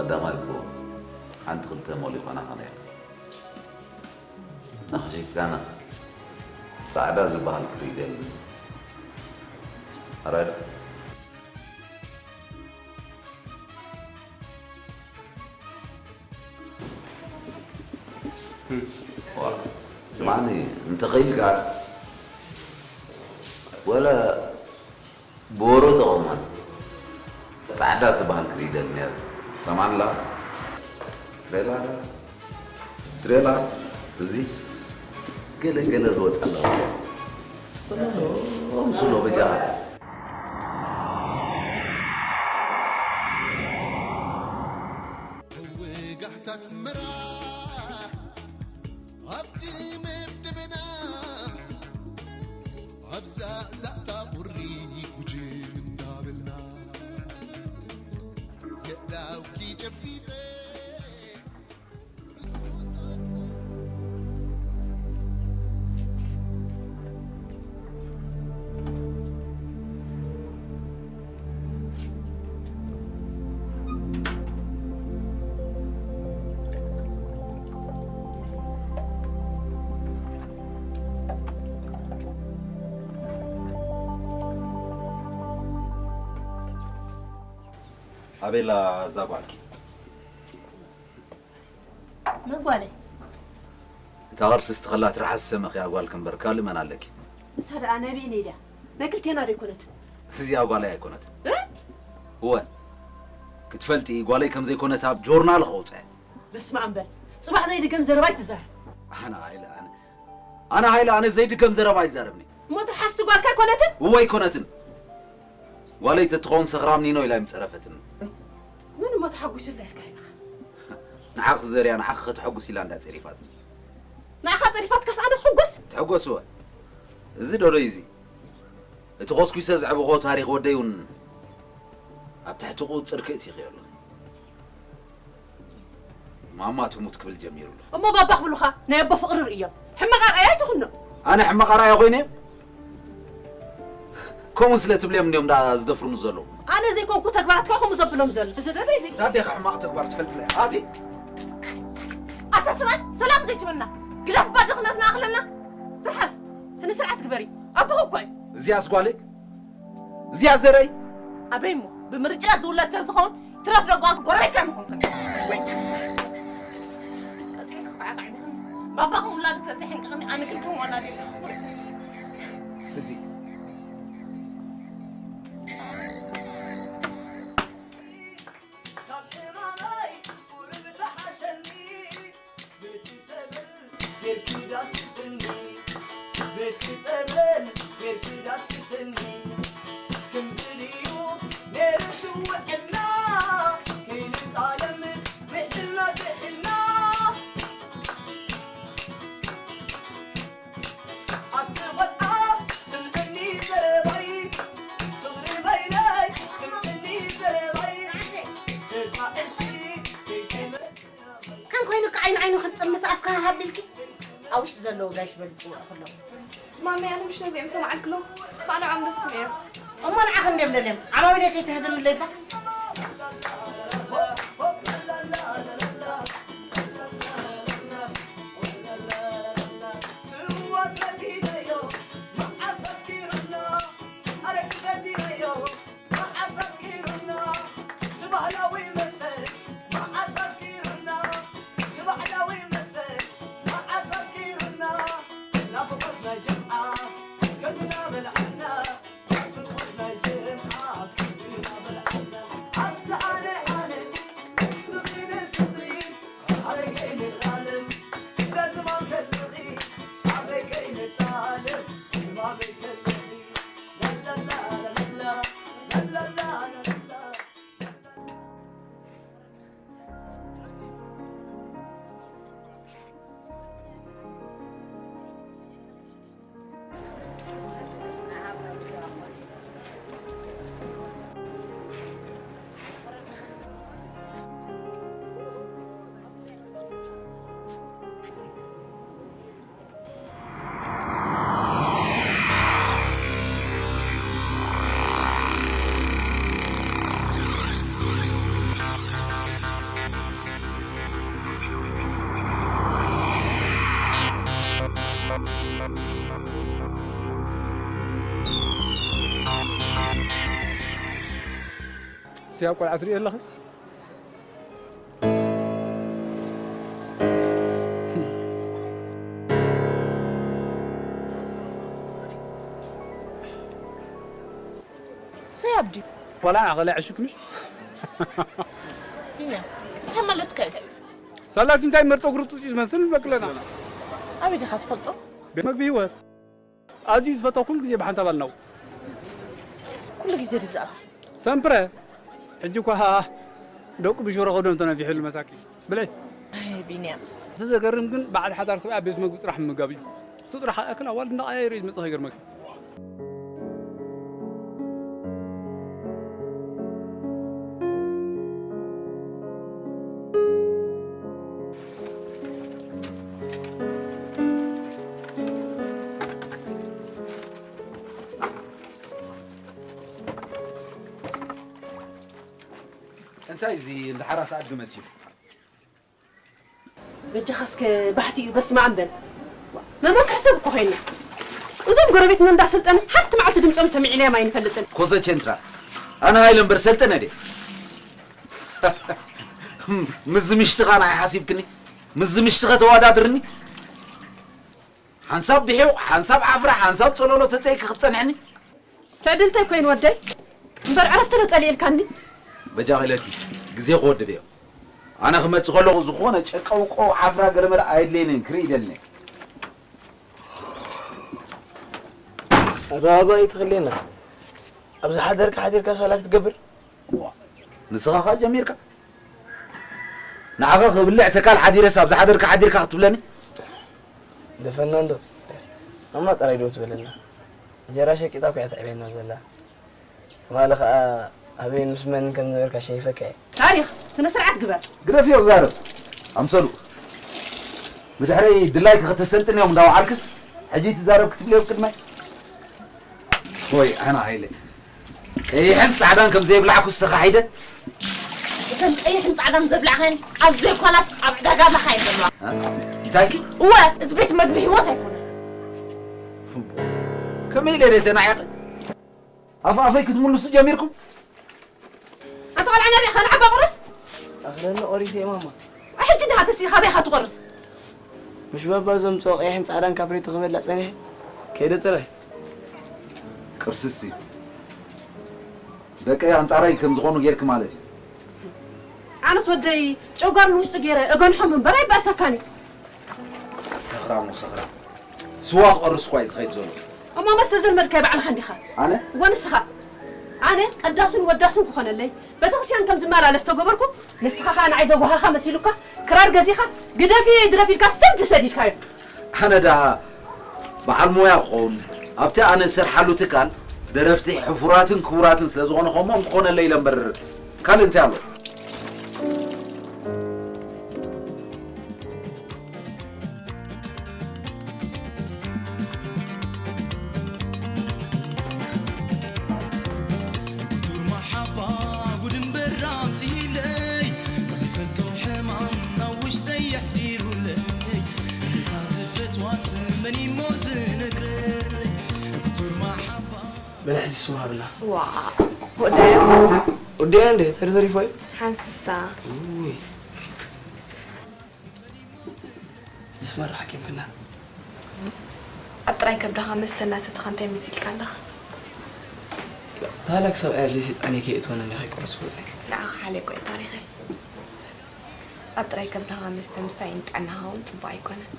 ቀዳማይ እኮ ሓንቲ ክልተ ሞሊኾና ኸነ እያ። ኣኽሺካና ጻዕዳ ዝበሃል ክርኢ ደሊ። ኣራዳ። ዋ፣ ስማዕኒ፣ እንተኸኢልካ ወላ ብወሮ ተቐመጥ። ጻዕዳ ትበሃል ክርኢ ደሊ ነይሩ። ሰማዕላ? ትሬላ? ትሬላ? እዚ ገለ ገለ ዝወጸላ። ጽለሎ፣ ኣምስሎ በጃኻ። ወጋሕታ ኣስመራ ኣብ እምም ደበና፣ ኣብ ዛእዛእታ ቁሪ ጉጅም እንዳበልና፣ የእዳውኪ ጨቢጠ ብስኩሳት ኣቤላ፣ እዛ ጓልኪ። መን ጓለይ? እታ ቅርሲ ስትኸላ ትርሓስ ዝሰመኽያ ጓልኪ እምበር ካልእ መን ኣለኪ? ንሳ ደኣ ናይ በይነይ ድያ? ናይ ክልቴና ዶ ኣይኮነትን? እዚኣ ጓለይ ኣይኮነትን። እ? እወ፣ ክትፈልጢ ጓለይ ከም ዘይኮነት ኣብ ጆርናል ከውፅአ። በስመ ኣብ በል። ጽባሕ ዘይድገም ዘረባ ኣይትዛረብ። ኣነ ሃይለ፣ ኣነ፣ ኣነ ሃይለ፣ ኣነ ዘይድገም ዘረባ ኣይዛረብን። እሞ ትርሓስ ጓልካ ኣይኮነትን? እወ ኣይኮነትን። ጓለይ ተትኸውን ሰኽራም ኒኖ ኢላ ኣይምጸረፈትን። መን እሞ ተሓጒሱላ ኢልካ ኢኻ? ንዓኺ ዘርያ ንዓኺ ከተሐጉስ ኢላ እንዳ ጸሪፋትኒ። ንዓኻ ጸሪፋትካስ ኣነ ክሕጎስ? ትሕጎስ እወ። እዚ ዶዶይ እዚ። እቲ ኮስኩሰ ዘዕበኾ ታሪኽ ወደይ እውን ኣብ ትሕቲ ቁጽጽር ክእቲ ይኽእል። ማማ ትሙት ክብል ጀሚሩ ኣሎ። እሞ ባባ ክብሉኻ ናይ ኣቦ ፍቕሪ ርእዮም። ሕማቕ ኣርኣያ ኣይትኹኖም። ኣነ ሕማቕ ኣርኣያ ኮይነ? ከምኡ ስለ ትብልዮም እንዲዮም ደኣ ዝደፍሩኒ ዘለዉ። ኣነ ዘይኮንኩ ተግባራትካ ከምኡ ዘብሎም ዘሎ። እዚ ደለይ እዚ። ታዴኻ ሕማቕ ተግባር ትፈልጥለ? ኣቲ! ኣታ ሰብኣይ፣ ሰላም ዘይትበልና። ግዳፍ ባድኽነትና ኣኽለና። ትርሓስ፣ ስነ ስርዓት ግበሪ። ኣቦኺ እኮ እዩ። እዚኣስ ጓለይ? እዚኣ ዘረይ? ኣበይ እሞ? ብምርጫ ዝውለድ ተዝኸውን፣ ትረፍ ደጓ ጎረቤትካ ምኾንኩን። ወይ። ቀጺዕኪ ኳ ኢኻ ዕቢኽኒ። ባባኹም ውላዱ ተዘይሕንቅቕኒ፣ ኣነ ክልተኹም ወላዲ የለኹ። ስዲ። ካብ ሕማመይ ቁሩብ ተሓሸኒ። ቤቲ ጸበል ጌርኪ ዳስስኒ፣ ቤቲ ጸበል ጌርኪ ዳስስኒ። ከምዚ ድዩ ነይሩ ትውዕልና፣ ከይንጣለም ውዕልና ጥዕና። ኣቲ ቆልዓ ስምዕኒ ዘረባይ፣ ፍቕሪ በይነይ ስምዕኒ ዘረባይ። እታ እስኪ ከይከይሰ ከም ኮይኑ ከዓይኑ ዓይኑ ክትጥምት ኣፍካ ሃቢልኪ ኣብ ውሽጢ ዘለዉ ጋሽ በል ዝፅውዑ ከለዉ። ማመይ፣ ኣነ ምሽ ነዚኦም ሰማዕልክሎ ስፋ ንዖም ደስ ስምዮ። እሞ ንዓኽ እንደ ብለልዮም ዓማዊለ ከይትህድምለይ እባ። ስዋ ሰቲናዮ መዓስ ኣስኪሩና፣ ኣረቂ ሰቲናዮ መዓስ ኣስኪሩና፣ እቲ ባህላዊ መስተ መዓስ ኣስኪሩና፣ እቲ ባህላዊ መስተ መዓስ ኣስኪሩና፣ ናፍቖት ናይ ጅምዓ ከምና በልዓና፣ ናፍቖት ናይ ጅምዓ ከምና በልዓና። ስያብ ቆልዓ ትርኢ ኣለኺ? ሰያብ ድዩ? ቆልዓ ኣኸለ ዕሹክ ምሽ? ቢንያም፣ እንታይ ማለትካ እዩ? ሳላቲ እንታይ መርጦ ግርጡጥ እዩ ዝመስል ንብለክለና። ኣበይ ዲኻ ትፈልጦ? ቤት መግቢ ህይወት። ኣዝዩ ዝፈትዎ ኩሉ ግዜ ብሓንሳብ ኣልናው። ኩሉ ግዜ ድዩ ዝኣቱ? ሰምፕረ፣ ሕጂ እኳ ደቁ ብሽሮ ከብዶም ተነፊሑ ኢሉ መሳኪን። ብለይ። ኣይ ቢንያም። እቲ ዘገርም ግን በዓል ሓዳር ሰብኣይ ኣብ ቤት መግቢ ጥራሕ ምምጋብ እዩ። እሱ ጥራሕ ኣይኣክል ኣዋልድ እንዳቐያየረ እዩ ዝመጽእ ከይገርመኪ። እንታይ እዚ እንዳ ሓራስ ኣድጊ መሲሉ? በጃኻ እስከ ባሕቲ እዩ በስመ ኣብ በል። መመክሒ ሰብ እኮ ኮይና። እዞም ጎረቤትና እንዳሰልጠነ ሓንቲ መዓልቲ ድምፆም ሰሚዕናዮም ኣይንፈልጥን። ኮዘ ቸንትራ ኣነ ሃይለ እምበር ሰልጠነ ድየ? ምስዚ ምሽትኻ ንዓይ ሓሲብክኒ? ምስዚ ምሽትኸ ተወዳድርኒ? ሓንሳብ ድሒው፣ ሓንሳብ ዓፍራ፣ ሓንሳብ ጸለሎ ተጸይኪ ክትጸንሕኒ? ትዕድልተይ ኮይኑ ወደይ እምበር ዕረፍቲ ዶ ጸሊእልካኒ? በጃኺ ለኪ ግዜ ክወድብ እዮ። ኣነ ክመጽእ ከለኹ ዝኾነ ጨቀውቆው ዓፍራ ገለመለ ኣየድልየንን ክርኢ ይደልን እየ። ኣተባባኢ ትኽሌና ኣብ ዝሓደርካ ሓዲርካ ሳላ ክትገብር ዋ ንስኻ ኸኣ ጀሚርካ ንዓኻ ክብልዕ ተካል ሓዲረስ ኣብ ዝሓደርካ ሓዲርካ ክትብለኒ ደፈና እንዶ ማማ ጥራይ ዶ ትበለና እንጀራ ሸቂጣ እኮ እያ ተዕብየና ዘላ ትማሊ ኸኣ ኣበይን ምስ መንን ከም ዝነበርካ ሸይፈካ እየ ታሪኽ ስነ ስርዓት ግበር ግደፍዮ ክዛረብ ኣምሰሉ ብድሕረይ ድላይኪ ከተሰልጥንዮም እንዳወዓልክስ ሕጂ ትዛረብ ክትብልዮ ቅድመይ ወይ ኣና ሃይለ ቀይሕን ጻዕዳን ከም ዘይብላዕኩስ ተኻሒደ እተን ቀይሕን ጻዕዳን ዘብላዕኸን ኣብ ዘይኮላስ ኣብ ዕዳጋ ኣለኻ እየን ዘለዋ እንታይ ኪ እወ እዚ ቤት መግቢ ህይወት ኣይኮነ ከመይ ኢለ ደ ተናዒቐ ኣፍ ኣፈይ ክትምልሱ ጀሚርኩም ኣንተ ቆልዓ ናበይ ኢኻ ንዓባ ቁርስ ኣኽለኒ ቆሪሰ እየ ማማ ሕጂ ድኻ ተሲኻ በይኻ ትቆርስ ምሽ ባባ ዘምፅኦ ቀይሕን ፃዕዳን ካፕሬቶ ክበላ ፀኒሐ ከይደ ጥራይ ቅርስሲ ደቀይ ኣንጻራይ ከም ዝኾኑ ጌርክ ማለት እዩ ኣነስ ወደይ ጨጓር ንውሽጢ ገይረ እገንሖም እምበር ኣይባእሰካን እዩ ሰኽራም ወሰኽራም ስዋ ክቐርስ እኳ እዩ ዝኸይድ ዘሎ እሞ መስተ ዘልመድካይ ባዕልኻ እንዲኻ ኣነ እዋ ንስኻ ኣነ ቀዳስን ወዳስን ክኾነለይ ቤተክርስትያን ከም ዝመላለስ ተገበርኩ ንስኻ ኸዓ ንዓይ ዘጓሃኻ መሲሉካ ክራር ገዚኻ ግደፊ ድረፍ ኢልካ ሰብ ትሰዲድካዮ ኣነ ደኣ በዓል ሞያ ክኸውን ኣብቲ ኣነ ዝሰርሓሉ ትካል ደረፍቲ ሕፉራትን ክቡራትን ስለ ዝኾነ ከምኦም ክኾነለይ ኢለ እምበር ካልእ እንታይ ኣሎ ብልሕቲ ስውሃብና ዋ ወዳዮ ወዲያ እንደ ተሪተሪፎ እዩ ሓንስሳ ውይ ምስ መራ ሓኪምክና ኣብ ጥራይ ከብድኻ መስተ እናሰተኻ እንታይ መሲልካ ኣለኻ ታላክ ሰብኣይ ኣብዚ ስልጣን ከይእትወን እንዲ ከይቆረስ ወፀ ንዓኻ ሓለኮ እዩ ታሪኸይ ኣብ ጥራይ ከብድኻ መስተ ምስታይ ንጥዕናኻ እውን ፅቡቅ ኣይኮነን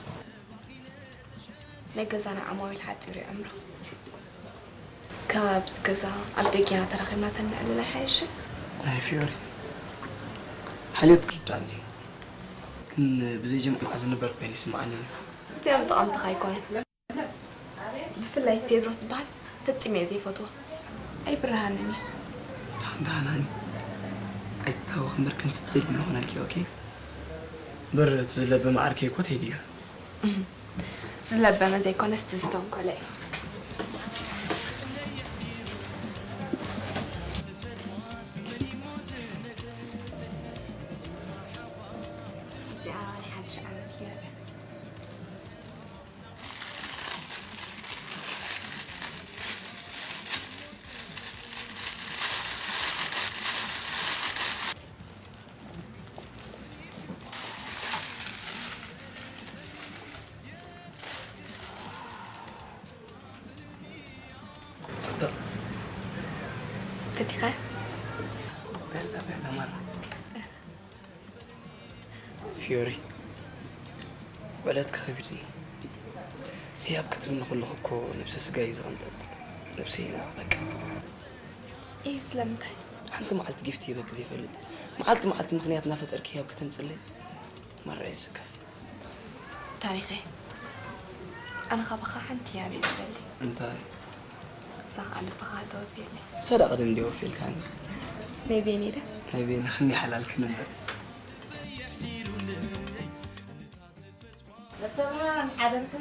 ናይ ገዛና ዓማዊል ሓፂር እዩ ዕምሩ ካብዚ ገዛ ኣብ ደጌና ተራኺብና ተነዕልል ኣይሓይሽን ናይ ፊዮሪ ሓልዮት ክርዳእኒ ግን ብዘይ ጀምዓ ዝንበር ኮይኑ ይስምዓኒ እዚኦም ጠቐምትኻ ኣይኮኑን ብፍላይ እቲ ቴድሮስ ዝበሃል ፈፂመ እየ ዘይፈትዎ ኣይብርሃንን እዩ ሓንዳሃናኒ ኣይትታወኽ እምበር ከምቲ ትደልዩ ንኾነልኪ ኦኬ እምበር እቲ ዝለበመ ዓርከይ እኮ ተይድዩ ዝለበመ ዘይኮነስ እቲ ዝተንኮለ እዩ እዚኣ ናይ ሓድሽ ዓመት ገይረ ፈቲኻ? በላ በላ ማራ። ፊዮሪ፣ ዕለት ክኸቢድኒ። ህያብ ክትብኒ ከለኹ እኮ ነብሰ ስጋ እዩ ዝቕንጠጥ። ነብሰይ ኢና በቃ። ይህ ስለምንታይ? ሓንቲ መዓልቲ ጊፍት ሂበኪ ዘይፈልጥ። መዓልቲ መዓልቲ ምኽንያት እናፈጠርኪ ህያብ ከተምፅለይ ማራ የስከፍ። ታሪኸይ፣ ኣነ ካባኻ ሓንቲ እያ ኣበይ ዝደሊ። እንታይ? እዛ ቃል ልብኻ ተወፍየለይ። ሰደቓ ድም እንዲ ወፊልካኒ። ናይ ቤኒ ዶ? ናይ ቤኒ ክንዲ ሓላልክን እምበር። መስተብርሃን ሓደርክ።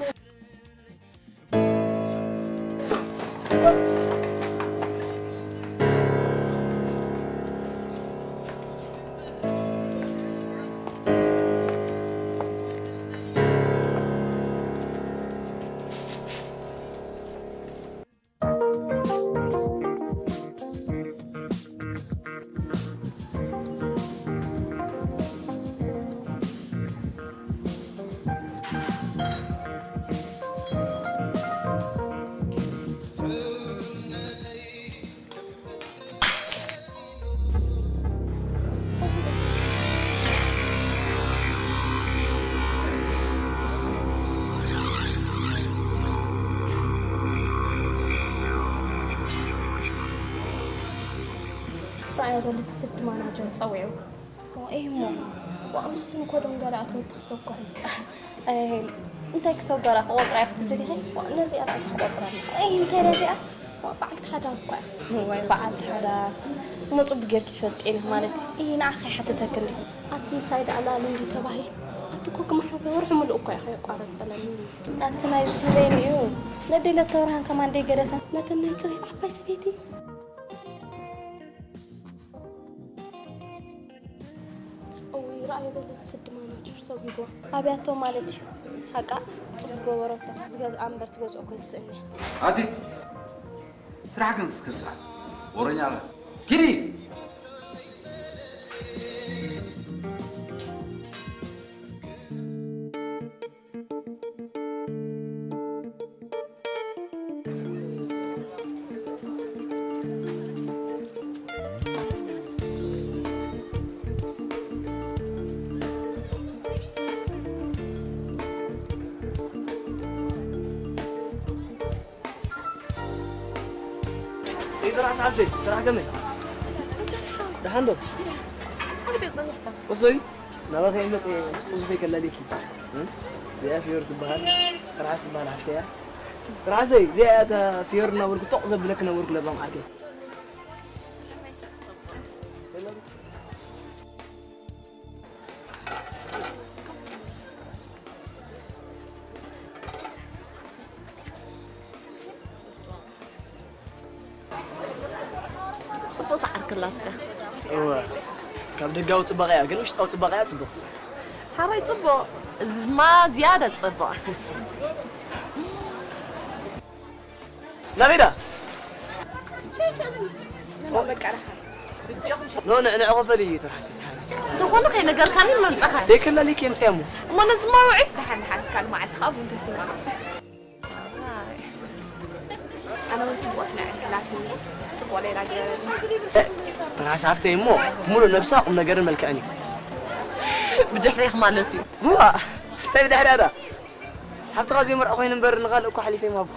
ራእያ በልስ ስድ ማናጀር ጸዊዑ። እሞ ዋእ ምስቲ ንኸዶም ገለ ኣተወቲ ክሰጓ እዩ። ኣይ፣ እንታይ ክሰጓራ ክቆጽራ እየ ክትብሊ ዲኺ? ዋእ ነዚኣ ራእያ ክቆጽራ ኣለኹ። ኣይ፣ እንታይ ነዚኣ? ዋእ በዓልቲ ሓዳር እኳ እያ። ዋይ በዓልቲ ሓዳር። እሞ ጽቡቅ ጌርኪ ትፈልጥኒ ማለት እዩ። እይ ንዓኺ ኣይሓተተክን ድዩ? ኣቲ ምሳይ ደኣ ላል እንዲ ተባሂሉ። ኣቲ እኮ ክመሓዘ ወርሒ ሙሉእ እኳ እዩ ከየቋረጸለኒ። ኣቲ ናይ ዝተለየኒ እዩ። ነደይ ለተወርሃን ከማን ደይ ገደፈን። ነተን ናይ ጽሬት ዓባይ ሰበይቲ። እውይ፣ ራእይ በለስ ስዲ ማናጀር ሰጒጓ። ኣብያቶ ማለት እዩ። ሓቃ ጽቡቅ ገበረቶ። ዝገዝኣ እምበር ትገዝኦ እኮ ትስእን እያ። ኣቲ ስራሕ ግን እስከ ስራሕ። ወረኛ ኣላ። ኪዲ! ይጥራ ሰዓብተይ፣ ስራሕ ከመይ? ደሓን ዶ? ወሰይ፣ ናባኸ ይመጽእ፣ ምስ ቁዙፈይ ከላልየኪ። እ? እዚኣ ፊዮሪ ትበሃል፣ ትርሓስ ትበሃል ሓፍተይ እያ። ትርሓሰይ፣ እዚኣ እያ እታ ፊዮሪ እናበልኩ ጦቕ ዘብለኪ ነበርኩ ለባም ዓርከይ። ጽቡቕ ተዓርክላትካ። እወ፣ ካብ ደጋዊ ጽባቐ እያ፣ ግን ውሽጣዊ ጽባቐ እያ ጽቡቕ። ሓራይ ጽቡቕ፣ እዚ ድማ ዝያዳ ጽቡቕ። ናበይ ዳ? ኖ፣ ንዕ-፣ ንዕ ኮፈል እዩ ተርሓስ። ዝኾነ ከይነገርካኒ መምጻኻ። ደይከላሊክ የምጽያ እሞ። እሞ ነዚ ማውዒ? ደሓን፣ ደሓን፣ ካልእ መዓልቲ ከኣ ቡን ተስማዕ። ኣነ እውን ጽቡቕ ትንዕልቲ ላትኒ፣ ጽቡቕ ሌላ ግበረኒ። ተርሓስ ሓፍተይ እሞ፣ ሙሉእ ነብሳ ቁም ነገርን መልክዕን እዩ። ብድሕሬኽ ማለት እዩ። ዋ፣ እንታይ ብድሕሪያ ዳ? ሓብትኻ ዘይመርዖ ኮይኑ እምበር ንኻልእ እኮ ሓሊፈ ይማጎ።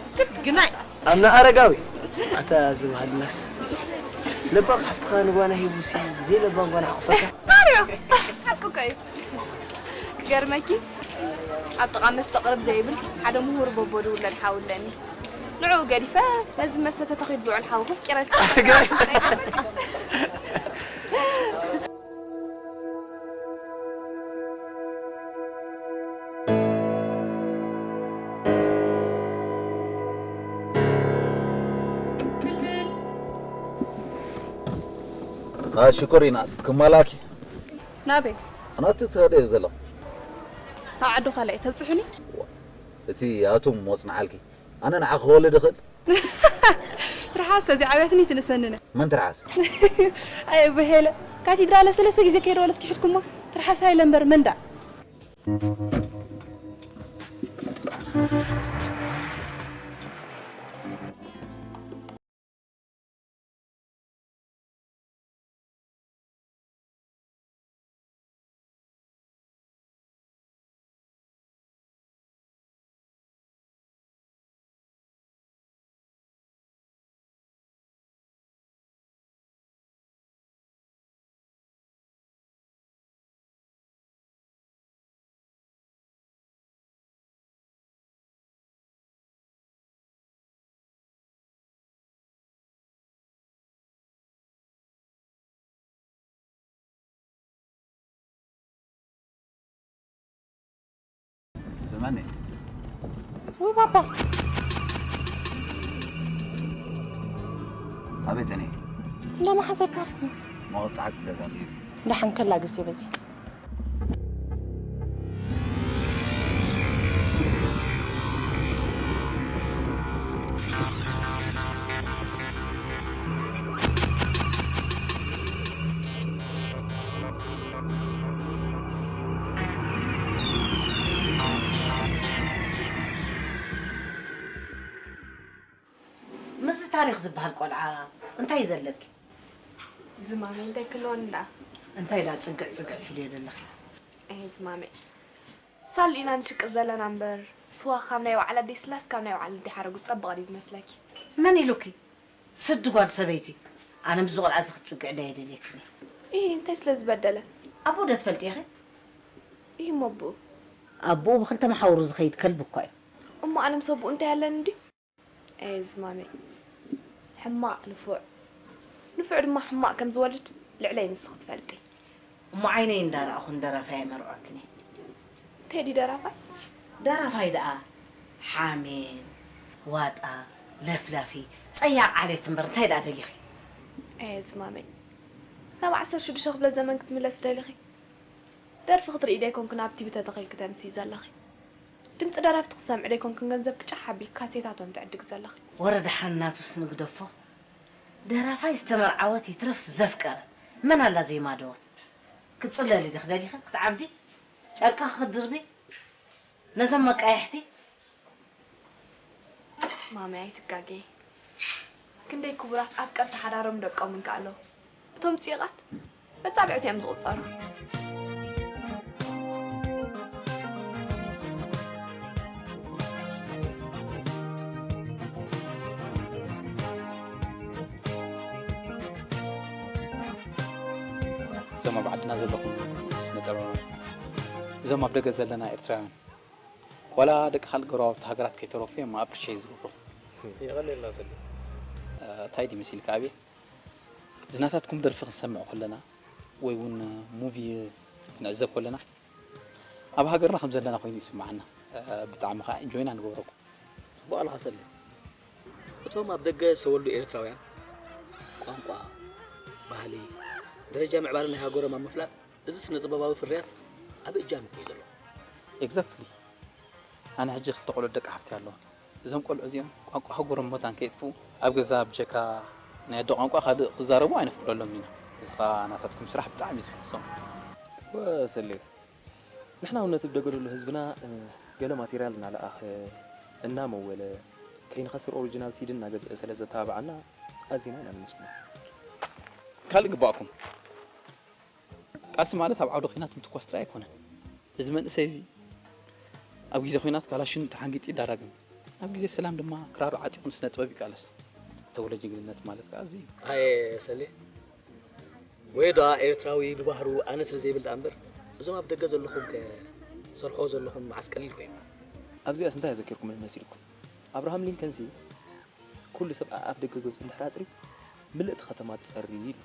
ግናይ። ኣነ ኣረጋዊ ኣታ ዝበሃል ድላስ ለባም ሓፍትኻ ንጓና ሂቡሲ ዘይለባም ጓና ሓቑፈካ። ማርዮ፣ ሓቂ እኮ እዩ። ክገርመኪ፣ ኣብ ጥቓ መስተ ቅርብ ዘይብል ሓደ ምሁር በቦ ዝውለድ ሓው ኣለኒ። ንዕኡ ገዲፈ ነዚ መስተ ተተኺሉ ዝውዕል ሓውኹም ቂረልካ። ሽኮሪና ክማላኪ ናበይ? ኣናቱ ትኸደ ዘለኹ። ኣብ ዓዲ ካልኣይ ተብጽሑኒ? እቲ ኣቱም ወጽንዓልኪ። ኣነ ንዓኺ ክወልድ እኽእል? ትርሓስ ተዚዓብያትኒ ትንእሰንነ። መን ትርሓስ? ኣየ ብሄለ፣ ካቴድራለ ሰለስተ ግዜ ከይደ ወለድኪ ሒድኩሞ። ትርሓስ ሃይለ እምበር መን ደኣ? ማን እዩ? ወይ ባባ ኣበይ ጸኒሑ? እንዳ መሓዘ ፓርቲ መወጻዓ ክገዛ ድዩ? ደሓን ከላ ግዜ በዚ ምስዚ ታሪኽ ዝበሃል ቆልዓ እንታይ እዩ ዘለኪ? ዝማመይ እንታይ ክህልወኒ ደኣ? እንታይ ደኣ ጽግዕ ጽግዕ ትብልዮ ዘለኺ? ኣይ ዝማመይ ሳል ኢና ንሽቅጥ ዘለና እምበር ስዋ ካብ ናይ በዓል ኣደይ ስላስ ካብ ናይ በዓል ኣደይ ሓረጉ ዝጸብቕ ድዩ ዝመስለኪ? መን ኢሉኪ? ስዲ ጓል ሰበይቲ። ኣነ ምስዚ ቆልዓ እዚ ክትጽግዕ ዶ የደልየክን እየ። ኢ እንታይ ስለ ዝበደለ? ኣቦኡ ዶ ትፈልጢ ኢኺ? ኢ እሞ ኣቦኡ ኣቦኡ ብክልተ መሓውሩ ዝኸይድ ከልቢ እኳ እዩ። እሞ ኣነ ምስ ኣቦኡ እንታይ ኣለኒ ድዩ? ኣየ ዝማመይ ሕማቕ ንፉዕ ንፉዕ ድማ ሕማቕ ከም ዝወልድ ልዕለይ ንስኺ ትፈልጢ። እሞ ዓይነይ እንዳረኣኹ ንደራፋይ ኣይመርዖክን እየ። ቴዲ ደራፋይ ደራፋይ ደኣ ሓሜን ዋጣ ለፍላፊ ጸያቕ ዓሌት እምበር እንታይ ደኣ ደሊኺ? ኣየ ዝማመይ ናብ ዓሰርተ ሽዱሽተ ክፍለ ዘመን ክትምለሲ ደሊኺ? ደርፊ ክትርኢ ደይኮንክን ኣብ ቲቪ ተተኺልኪ ተምስዪ ዘለኺ። ድምፂ ደረፍቲ ክትሰምዒ ደይኮንክን ገንዘብኪ ጫሕ ኣቢልኪ ካሴታቶም ትዕድጊ ዘለኺ። ወረ ደሓን ናቱስ ንግደፎ። ደራፋይ ዝተመርዓወት ይትረፍስ ዘፍቀረት መን ኣላ ዘይማደወት? ክትፅለሊ ዲኺ ደሊኺ ክትዓብዲ? ጨርቅኺ ክትድርቢ? ነዞም መቃይሕቲ ማሚ ኣይትጋገዪ። ክንደይ ክቡራት ኣፍቀርቲ ሓዳሮም ደቆምን ከኣ ኣለዉ። እቶም ጺቓት መጻብዕቲ እዮም ዝቑጸሩ። እዞም ኣብ ዓድና ዘለኹም ስነ ጥበባውያን፣ እዞም ኣብ ደገ ዘለና ኤርትራውያን፣ ዋላ ደቂ ካልእ ጎረባብቲ ሃገራት ከይተረፉ እዮም ኣብ ርሸይ ዝገብሩ። የቐንየልና ሰሊም። እንታይ ድዩ መሲልካ ኣቤል? ዝናታትኩም ደርፊ ክንሰምዕ ከለና ወይ እውን ሙቪ ክንዕዘብ ከለና ኣብ ሃገርና ከም ዘለና ኮይኑ ይስምዓና። ብጣዕሚ ከዓ ኢንጆይ ኢና ንገብረኩም። ጽቡቕ ኣለኻ ሰሌ። እቶም ኣብ ደገ ዝተወልዱ ኤርትራውያን ቋንቋ፣ ባህሊ፣ ደረጃ ምዕባለ ናይ ሃገሮም ኣብ ምፍላጥ እዚ ስነ ጥበባዊ ፍርያት ዓቢ እጃም እዩ ዘሎ። Exactly። ኣነ ሕጂ ክልተ ቆልዑ ደቂ ሓፍተይ ኣለዋ። እዞም ቆልዑ እዚኦም ቋንቋ ሃገሮም መታን ከየጥፍኡ ኣብ ገዛ ብጀካ ናይ ኣደ ቋንቋ ካልእ ክዛረቡ ኣይነፍቅደሎምን ኢና። እዚ ኸኣ ናታትኩም ስራሕ ብጣዕሚ እዩ ዝሕጉሶም። እወ ሰሌ፣ ንሕና እውን ነቲ ብደገ ዘሎ ህዝብና ገለ ማቴርያል እናለኣኸ እናመወለ ከይንኸስር ኦሪጂናል ሲዲ እናገዝአ ስለ ዘተባብዓና ኣዚና ኢና ነመስግኖ። ካልእ ይግባእኩም። ቃልሲ ማለት ኣብ ዓውደ ኲናት ምትኳስ ጥራይ ኣይኮነን። እዚ መንእሰይ እዚ ኣብ ግዜ ኲናት ካላሽኑ ተሓንጊጡ ይዳረግን ኣብ ግዜ ሰላም ድማ ክራሩ ዓጢቑ ንስነ ጥበብ ይቃለስ። ተወለ ጅግንነት ማለት ከኣ እዚ እዩ። ኣየ ሰሌ ወይ ደኣ ኤርትራዊ ብባህሩ ኣነ ስለ ዘይብል ደኣ እምበር እዞም ኣብ ደገ ዘለኹም ከ ትሰርሕዎ ዘለኹም መዓስ ቀሊል ኮይኑ። ኣብዚኣስ እንታይ ኣዘኪርኩምኒ መሲልኩም? ኣብርሃም ሊንከንሲ ኩሉ ሰብ ኣኣፍ ደገ ገዝኡ እንድሕር ኣጽርዩ ምልእቲ ከተማ ትጸሪ ኢሉ።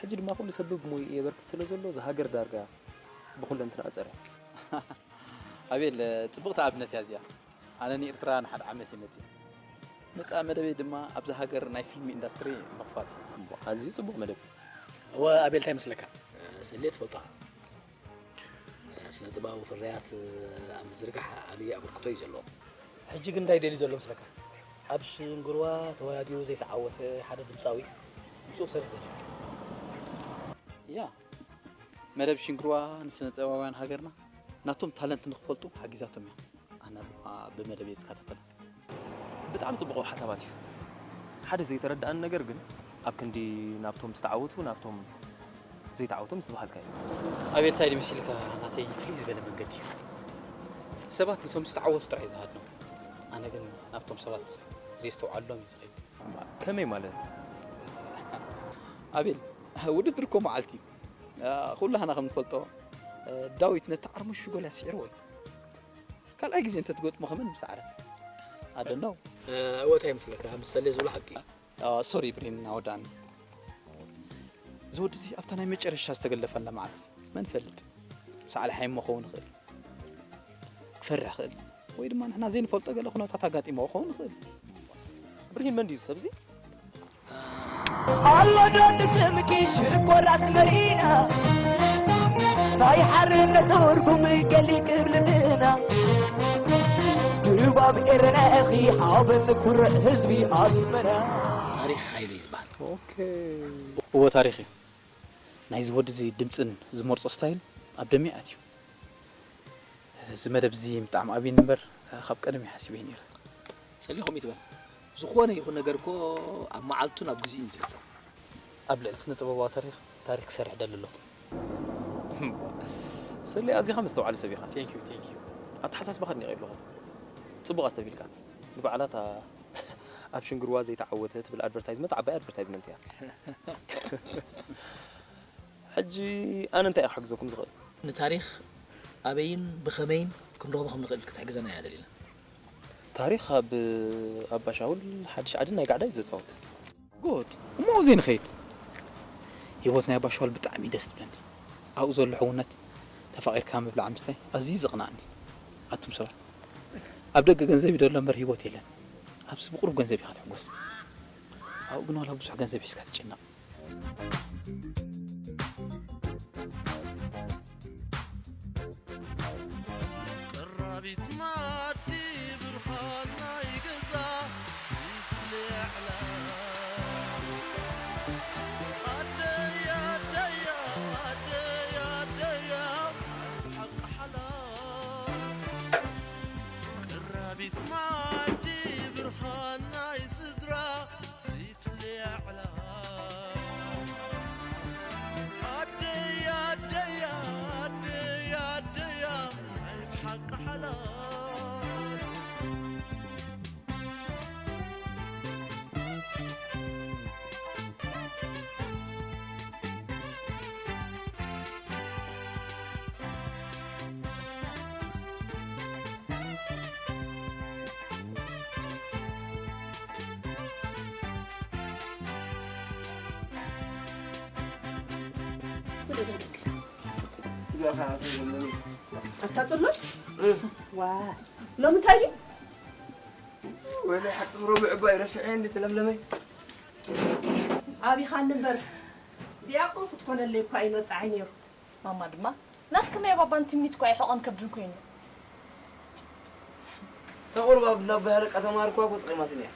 ሕጂ ድማ ኩሉ ሰብ ብሞይኡ የበርክት ስለ ዘሎ እዛ ሃገር ዳርጋ ብኹለንትናኣ ጸርያ። ኣቤል ጽብቕቲ ኣብነት እያ እዚኣ። ኣነ ንኤርትራ ንሓደ ዓመት እየ መጺእ። መጻኢ መደበይ ድማ ኣብዛ ሃገር ናይ ፊልሚ ኢንዳስትሪ ምኽፋት እዩ። ኣዝዩ ጽቡቕ መደብ። እወ ኣቤል እንታይ ይመስለካ? ሰሌ ትፈልጦ ኢኻ። ስነ ጥበባዊ ፍርያት ኣብ ምዝርጋሕ ዓብዪ ኣበርክቶ እዩ ዘለዎ። ሕጂ ግን እንታይ ደልዩ ዘሎ መስለካ? ኣብ ሽንግርዋ ተወዳዲሩ ዘይተዓወተ ሓደ ድምፃዊ ምስኡ ክሰርሕ ደልዩ። ያ መደብ ሽንግርዋ ንስነ ጥበባውያን ሃገርና ናቶም ታለንት ንክፈልጡ ሓጊዛቶም እያ። ኣነ ድማ ብመደብ እየ ዝከታተላ። ብጣዕሚ ጽቡቕ ሓሳባት እዩ። ሓደ ዘይተረድኣኒ ነገር ግን ኣብ ክንዲ ናብቶም ዝተዓወቱ ናብቶም ዘይተዓወቱ ምስ ዝበሃልካ እዩ። ኣቤል ታይ ድዩ መሲልካ ናተይ ፍልይ ዝበለ መንገዲ እዩ። ሰባት ነቶም ዝተዓወቱ ጥራይ ዝሃድኖም። ኣነ ግን ናብቶም ሰባት ዘየስተውዓሎም እዩ ዝኸይድ። ከመይ ማለት? ኣቤል ውድድር እኮ መዓልቲ እዩ። ኩላህና ከም ንፈልጦ ዳዊት ነቲ ዓርሞሽ ሽጎል ኣስዒርዎ እዩ። ካልኣይ ግዜ እንተትገጥሞ ከመን ምሰዓረ ኣደነው። እወ እንታይ ይመስለካ ምሰሌ ዝብሎ ሓቂ እዩ። ሶሪ ብሬን ኣወዳእኒ። እዚ ወዲ እዚ ኣብታ ናይ መጨረሻ ዝተገለፈላ መዓልቲ መን ይፈልጥ ሳዕሊ ሓይሞ ክኸውን ይኽእል። ክፈርሕ ይኽእል፣ ወይ ድማ ንሕና ዘይንፈልጦ ገለ ኩነታት ኣጋጢሞ ክኸውን ይኽእል። ብርሂን መን ድዩ እዚ ሰብ እዚ? ኣሎ ዶ ትስምኪ ሽኮር ኣስመሪና ናይ ሓርነት ትርጉም ገሊጽ ክብልልና ድባብ ኤረና ኢኺ ሓበን ኩርዕ ህዝቢ ኣስመራ። ታሪኽ ሃይለ እዩ ዝበሃል። እዎ ታሪኽ እዩ። ናይዚ ወዲ እዚ ድምፅን ዝመርፆ ስታይል ኣብ ደመይ ኣትዩ። እዚ መደብ እዚ ብጣዕሚ ኣብዩኒ እምበር ካብ ቀደም እዩ ሓሲበዮ ነይረ። ሰሊ ከምኡ ይትበል። ዝኾነ ይኹን ነገር እኮ ኣብ መዓልቱን ኣብ ግዚኡን እዩ ዝፍፀም። ኣብ ልዕሊ ስነ ጥበባዊ ታሪኽ ታሪኽ ክሰርሕ ደሊ ኣለኹ። ሰሊ ኣዚኻ መስተውዓሊ ሰብ ኢኻ። Thank you, thank you። ኣተሓሳስባኻ ኣድኒቐ ይብለኹ። ፅቡቕ ኣስተብሂልካ። ንባዕላ እታ ኣብ ሽንግርዋ ዘይተዓወተ ትብል ኣድቨርታይዝመንት ዓባይ ኣድቨርታይዝመንት እያ። ሕጂ ኣነ እንታይ እየ ክሕግዘኩም ዝኽእል? ንታሪኽ ኣበይን ብኸመይን ክንረኽቦ ከም ንኽእል ክትሕግዘና እያ ደሊና። ታሪኽ ኣብ ኣባሻውል ሓድሽ ዓድን ናይ ጋዕዳ እዩ ዘፃወት። ጉድ እሞ ኣብኡ ዘይንኸይድ። ህይወት ናይ ኣባሻውል ብጣዕሚ እዩ ደስ ትብለኒ። ኣብኡ ዘሎ ሕውነት፣ ተፋቒርካ ምብላዕ ምስታይ ኣዝዩ ዘቕንኣኒ። ኣቱም ሰባት ኣብ ደገ ገንዘብ እዩ ዘሎ እምበር ህይወት የለን። ኣብዚ ብቑሩብ ገንዘብ ኢኻ ትሕጎስ። ኣብኡ ግን ዋላ ብዙሕ ገንዘብ ሒዝካ ትጭነቕ። ቀራቢት ማዲ ብርሃን ናይ ገዛ ይፍለያ ዕላ ኣደይ ኣደይ ኣደይ ኣደይ ሓቂ ሓላ ቀራቢት ማዲ ብርሃን ናይ ስድራ ዘይፍለያ ዕላ ኣደይ ኣደይ ኣደይ ኣደይ ናይ ብሓቂ ሓላል ኣታ ጽሉል ዋ ሎሚ እንታይ ድዩ ወይለይ ሓቂ ክረቡ ዕባይ ረስዐ እንዲ ተለምለመይ ኣቢኻኒ እምበር ዲያቆን ክትኮነለይ እኳ እዩ መብፅዓይ ነይሩ። ማማ ድማ ናትክን ናይ ባባን ትምኒት እኳ እዩ ሕቖን ከብድን ኮይኑ። ተቑርባብ ናብ ባህርቃ ተማሃርኳ እኮ ጠቒማትኒ እያ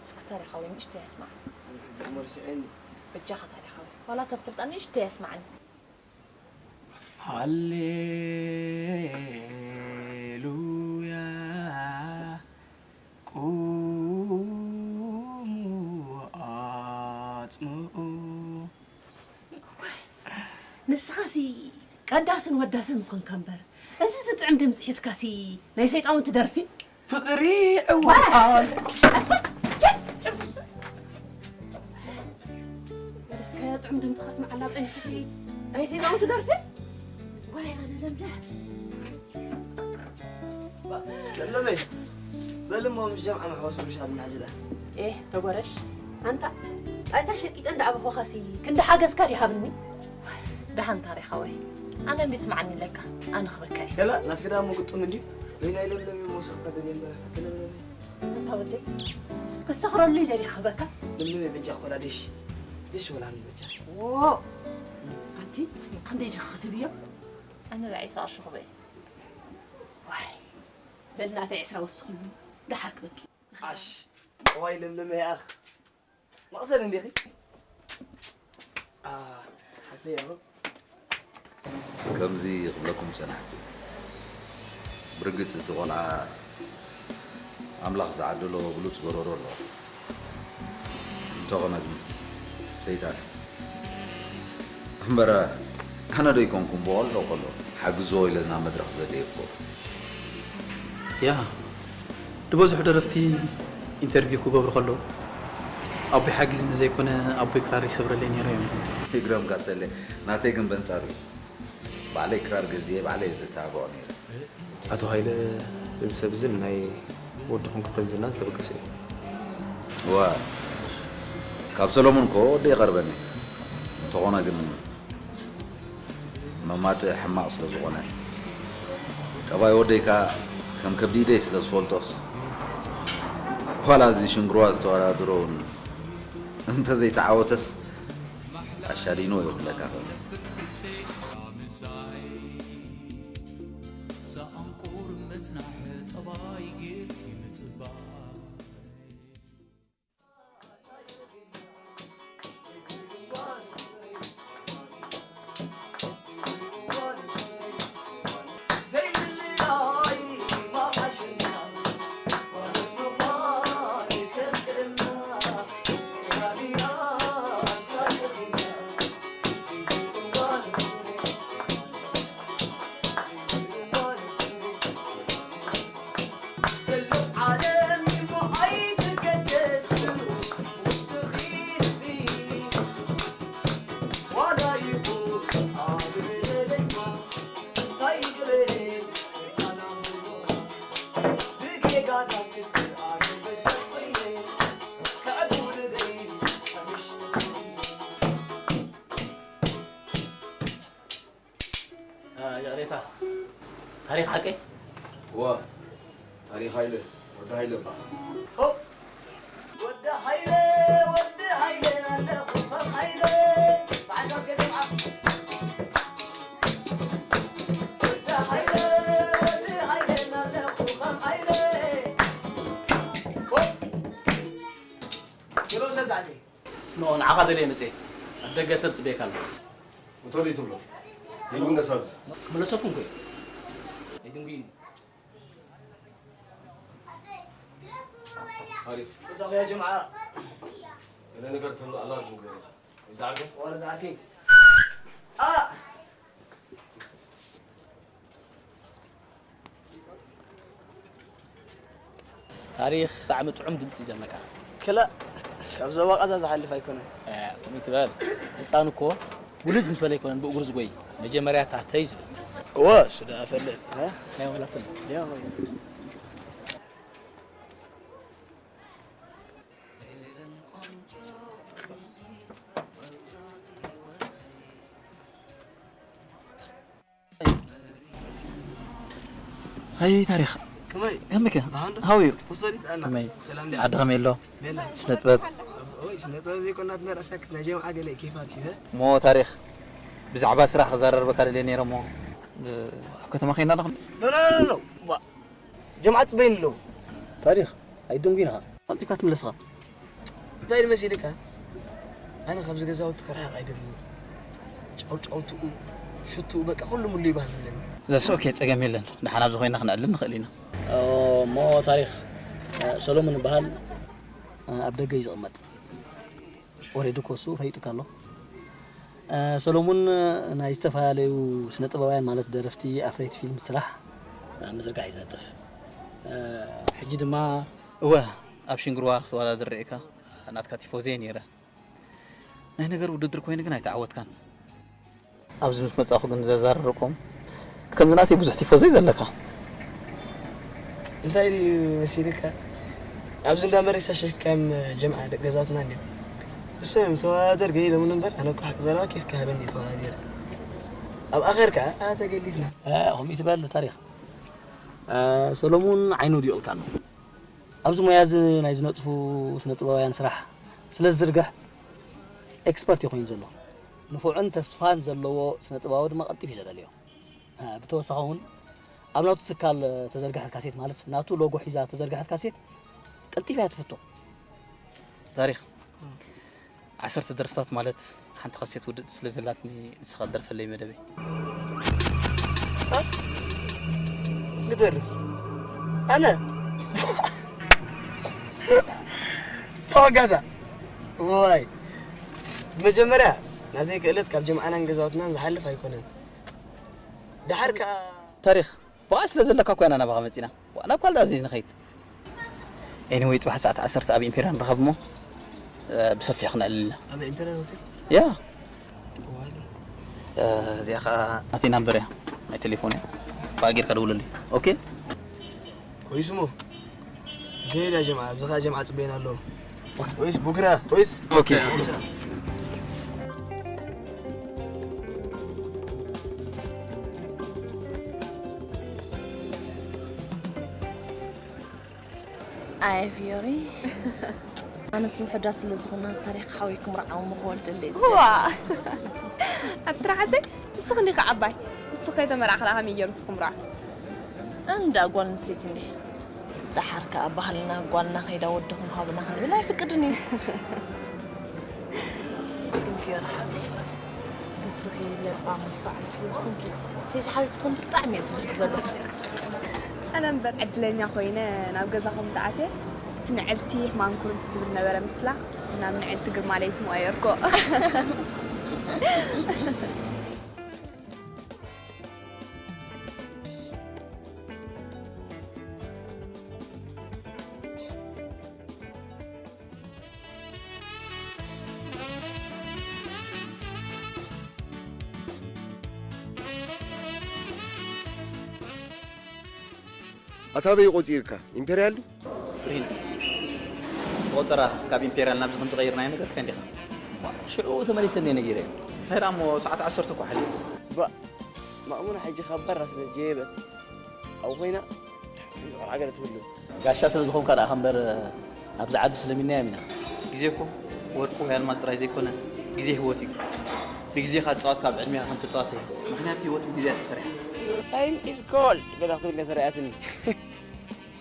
እስኪ ታሪኻዊ ንእሽተይ ኣስማዕ። እሞ ርስዐኒ በጃኻ ታሪኻዊ ዋላ ተፍልጣ ንእሽተይ ኣስማዕኒ። ሃሌሉያ ቁሙ ኣጽምኡ ንስኻሲ ቀዳስን ወዳስን ምኾንካ እምበር እዚ ዝጥዕም ድምፂ ሒዝካሲ ናይ ሰይጣውንቲ ደርፊ ፍቕሪ ዕዋል እስከ ጥዑም ድምፂ ከስምዓና ፀኒሑሲ ናይ ሰይጣውንቲ ደርፊ ዋይ ኣነ ለምለ ለምለመይ በልሞ ምስ ጀምዓ መሕወስ ብሻል ምናጅላ ኤህ ተጎረሽ ኣንታ ጣይታ ሸቂጠ እንዳዕበኹኻሲ ክንዲ ሓገዝካ ዲሃብኒ ደሓን ታሪኻወይ ኣነ እንዲ ስምዓኒ ኣለካ ኣነ ክበካ እየ ገላ ናትኪ ደኣ ምጉጥም እንድዩ ወይ ናይ ለምለም እዩ መውሰኽታ ደልየ እምበር ኣቲ ለምለመይ ኣንታ ወደይ ክሰኽረሉ ኢለ ዲየ ክህበካ ለምለመይ በጃ ኮላ ድሽ ድሽ ወላ ንበጃ ኣንቲ ከመይ ዲኺ ክትብዮ ኣነ ዒስራ ቅርሺ ክበይ ዋይ በል ናተይ ዕስራ ወስኽሉ ደሓር ክበኪ። ዓሽ እዋይ ለምለመይ ኣኽ መቕሰን እንዲኺ ሓሰይ ኣኹ ከምዚ ክብለኩም ጸናሕኩ። ብርግጽ እቲ ቆልዓ ኣምላኽ ዝዓደሎ ብሉጽ ጎረሮ ኣለዎ። እንተኾነ ግን ሰይጣን እምበረ ኣነ ዶ ይኮንኩም ብቐሎ ቀሎ ሓግዞ ኢለ ናብ መድረኽ ዘደየኮ ያ ንበዝሑ ደረፍቲ ኢንተርቪው ክገብሩ ከለዉ ኣቦይ ሓጊዝኒ ዘይኮነ ኣቦይ ክራር ይሰብረለይ ነይሩ እዮም። ይግረምካ ሰሌ ናተይ ግን በንጻሩ እዩ። ባዕለይ ክራር ገዚኤ ባዕለይ እየ ዘተባብዖ ነይረ። ኣቶ ሃይለ እዚ ሰብ እዚ ንናይ ወድኹም ክብርን ዝናን ዝተበገሰ እዩ። እወ ካብ ሰሎሙን እኮ ወደይ ይቐርበኒ። እንተኾነ ግን መማጽኢ ሕማቕ ስለ ዝኾነ ጥ ኣባይ ወደይ ከኣ ከም ከብዲ ኢደይ ስለ ዝፈልጦስ፣ ዋላ እዚ ሽንግርዋ ዝተወዳደሮ እውን እንተዘይተዓወተስ፣ ኣሻዲንዎ እዩ ክብለካ ክእል። ይቕሬታ፣ ታሪኽ ሓቀይ? እዋ፣ ታሪኽ ሃይለ፣ ወዲ ሃይለ እባ። ወዲ ሃይለ፣ ወዲ ሃይለ፣ ኣለኹ ከም ሃይለ። ብሓሳስ ገ ጀምዓ። ወዲ ሃይለ፣ ወዲ ሃይለ፣ ኣለኹ ከም ሃይለ። ወይ፣ ግሎ ሰዛዕተይ። ኖ ንዓኻ ደልየ መፅየ። ኣብ ደገ ሰብ ፅበየካ ኣሎ። እቶ ደይ ትብሎ ይጉንደስ ኣብዚ። ክምለሰኩም እኮ እዩ። ኣይድንጉይኒ። ኣሪፍ። እዛ ኹያ ጀምዓ ገለ ነገር ተሎ ኣላ ንገር ኢኻ። ይዛዕገ ወላ ዝኣኪ። ኣ ታሪኽ ብጣዕሚ ጥዑም ድምፂ እዩ ዘለካ። ክላእ ካብ ዞባ ቃዛ ዝሓልፍ ኣይኮነን። ከምኡ ትበል። ህፃን እኮ ውልድ ምስ በለ ኣይኮነን ብእግሩ ዝጎይ። መጀመርያ ታተይ ዝብል። እወ እሱ ደኣ ፈልጥ። ናይ ወላትን ያ ኮይስ ሃይ ታሪኽ ከመይ ከመይከ ብሓንዶ ሃው እዩ ወሰዲ ኣና ከመይ ሰላም ዓዲ ከመይ ኣሎ ስነ ጥበብ ወይ ስነ ጥበብ ዘይኮና ትመራሳክ ናይ ጀምዓ ገለ ኬፋት ይበ እሞ ታሪኽ ብዛዕባ ስራሕ ክዛረርበካ ደልየ ነይረ እሞ ኣብ ከተማ ከይና ኣለኹ ኖ ኖ ኖ ኖ ጀምዓ ጽበይን ኣለዉ ታሪኽ ኣይድንጉ ኢኻ ኣምጢካ ትምለስኻ እንታይ ኢሉ መሲልካ ኣነ ካብዚ ገዛውቲ ክርሕቕ ኣይደልን ጫውጫውትኡ ሽትኡ በቃ ኩሉ ሙሉ ይባህ ዝብለኒ ዘስ ኦኬ ጸገም የለን ደሓን ኣብዚ ኮይና ክነዕልል ንኽእል ኢና እሞ ታሪኽ ሰሎሙን ይበሃል ኣብ ደገ እዩ ዝቕመጥ ወሬዱ ኮሱ ፈይጥካ ኣሎ ሰሎሙን ናይ ዝተፈላለዩ ስነ ጥበባውያን ማለት ደረፍቲ ኣፍረይቲ ፊልም ስራሕ ምዝርጋሕ እዩ ዝነጥፍ ሕጂ ድማ እወ ኣብ ሽንግርዋ ክትወዳደር ርኢካ ናትካ ቲፎዘየ ነይረ ናይ ነገር ውድድር ኮይኑ ግን ኣይተዓወትካን ኣብዚ ምስ መጻኹ ግን ዘዛረርኩም ከምዚ ናተይ ብዙሕ ቲፎዘይ ዘለካ እንታይ ድዩ መሲልካ ኣብዚ እንዳ መሬሳ ሸፍካም ጀምዓ ደቂ ገዛትና እንዲዮም እሶም እዮም ተወዳደር ገይሎምን እምበር ኣነ እኮ ሓቂ ዘረባ ኬፍ ክሃበኒ እዩ ተወዳዲረ ኣብ ኣኸር ከዓ ተገሊፍና ከምኡ ትበል ታሪኽ ሰሎሙን ዓይኑ ውዲቑልካ ኣሎ ኣብዚ ሞያ እዚ ናይ ዝነጥፉ ስነ ጥበባውያን ስራሕ ስለ ዝዝርግሕ ኤክስፐርት እዩ ኮይኑ ዘሎ ንፉዕን ተስፋን ዘለዎ ስነ ጥበባዊ ድማ ቀልጢፍ እዩ ዘለልዮ ብተወሳኺ እውን ኣብ ናቱ ትካል ተዘርግሐት ካሴት ማለት ናቱ ሎጎ ሒዛ ተዘርግሐት ካሴት ቀልጢፋ እያ ትፍቶ ታሪኽ ዓሰርተ ደርፍታት ማለት ሓንቲ ካሴት ውድእቲ ስለ ዘላትኒ ንስኻ ደርፈለይ መደበይ ንደርፍ ኣነ ተወጋታ ዋይ መጀመርያ ናተይ ክእለት ካብ ጀምዓናን ገዛውትናን ዝሓልፍ ኣይኮነን ደሓር ከዓ ታሪኽ ብቕዓት ስለ ዘለካ እኮ ኢና ናባኻ መፂና ናብ ካልእ ኣዘዝ ንኸይድ anyway ፅባሕ ሰዓት ዓሰርተ ኣብ ኢምፔርያ ንራኸብ እሞ ብሰፊሕ ክነዕልልና ኣብ ኢምፔርያ ሆቴል ያ እዚኣ ከዓ ናተይ ናምበር እያ ናይ ቴሌፎን እያ ብኣጊርካ ደውለልይ ኦኬ ኮይስሞ ገይዳ ጀምዓ ኣብዚ ከዓ ጀምዓ ፅበየና ኣለዉ ኮይስ ቡክራ ኮይስ ኦኬ ኣየ ፊዮሪ፣ ኣነስ ውሑዳት ስለ ዝኾና ታሪኽ ሓወይ ክምርዓው ምኽወል ደለይ ዝደሊ። ዋ! ኣቲ ትርሓሰይ፣ ንስኺ እንዲኺ ዓባይ። ንስኺ ከይተመርዓ ከላ ከመይ ገይሩ ንስኺ ክምርዓ? እንዳ ጓል ኣንስተይቲ እንዲ። ደሓር ከኣ ባህልና ጓልና ከይዳ ወድኹም ሃቡና ክንብል ኣይፍቅድን እዩ። ግን ፊዮሪ ሓፍተይ፣ ንስኺ ለባም መስተውዓል ስለ ዝኾንኪ፣ ሰይቲ ሓቢብኪ ክትኮኒ ብጣዕሚ እየ ዝፈቱ ዘለኹ። ኣነ እምበር ዕድለኛ ኮይነ ናብ ገዛኹም ተኣትየ፣ እቲ ንዕልቲ ሕማም ኩርምቲ ዝብል ነበረ ምስላ፣ ናብ ንዕልቲ ግርማ ለይቲ ምቐየርኮ። ኣታ በይ ቆጺርካ? ኢምፔርያል ድዩ? ሪን፣ ቆጸራ ካብ ኢምፔርያል ናብዚ ከም ዝቐይርናዮ ነገርካ እንዲኻ? ዋ፣ ሽዑ ተመሊሰ እንድየ ነጊረዮ። እንታይ ደኣ እሞ ሰዓት ዓሰርተ እኮ ሓሊፉ። ባ፣ ማእሙን ሕጂ ካብ በራ ስለ ዝጀየበት፣ ኣብኡ ኮይና ትሕት ቆልዓ ገለ ትህሉ። ጋሻ ስለ ዝኾንካ ደኣ እምበር፣ ኣብዚ ዓዲ ስለሚናዮም ኢና። ግዜ እኮ ወርቂ ወይ ኣልማዝ ጥራይ ዘይኮነ፣ ግዜ ህይወት እዩ። ብግዜኻ ትጻወት፣ ካብ ዕድሜኻ ከም ትጻወት እዩ። ምኽንያቱ ህይወት ብግዜ እያ ተሰሪሓ። ታይም ኢዝ ጎልድ ገለ ክትብል እያ ተራእያትኒ።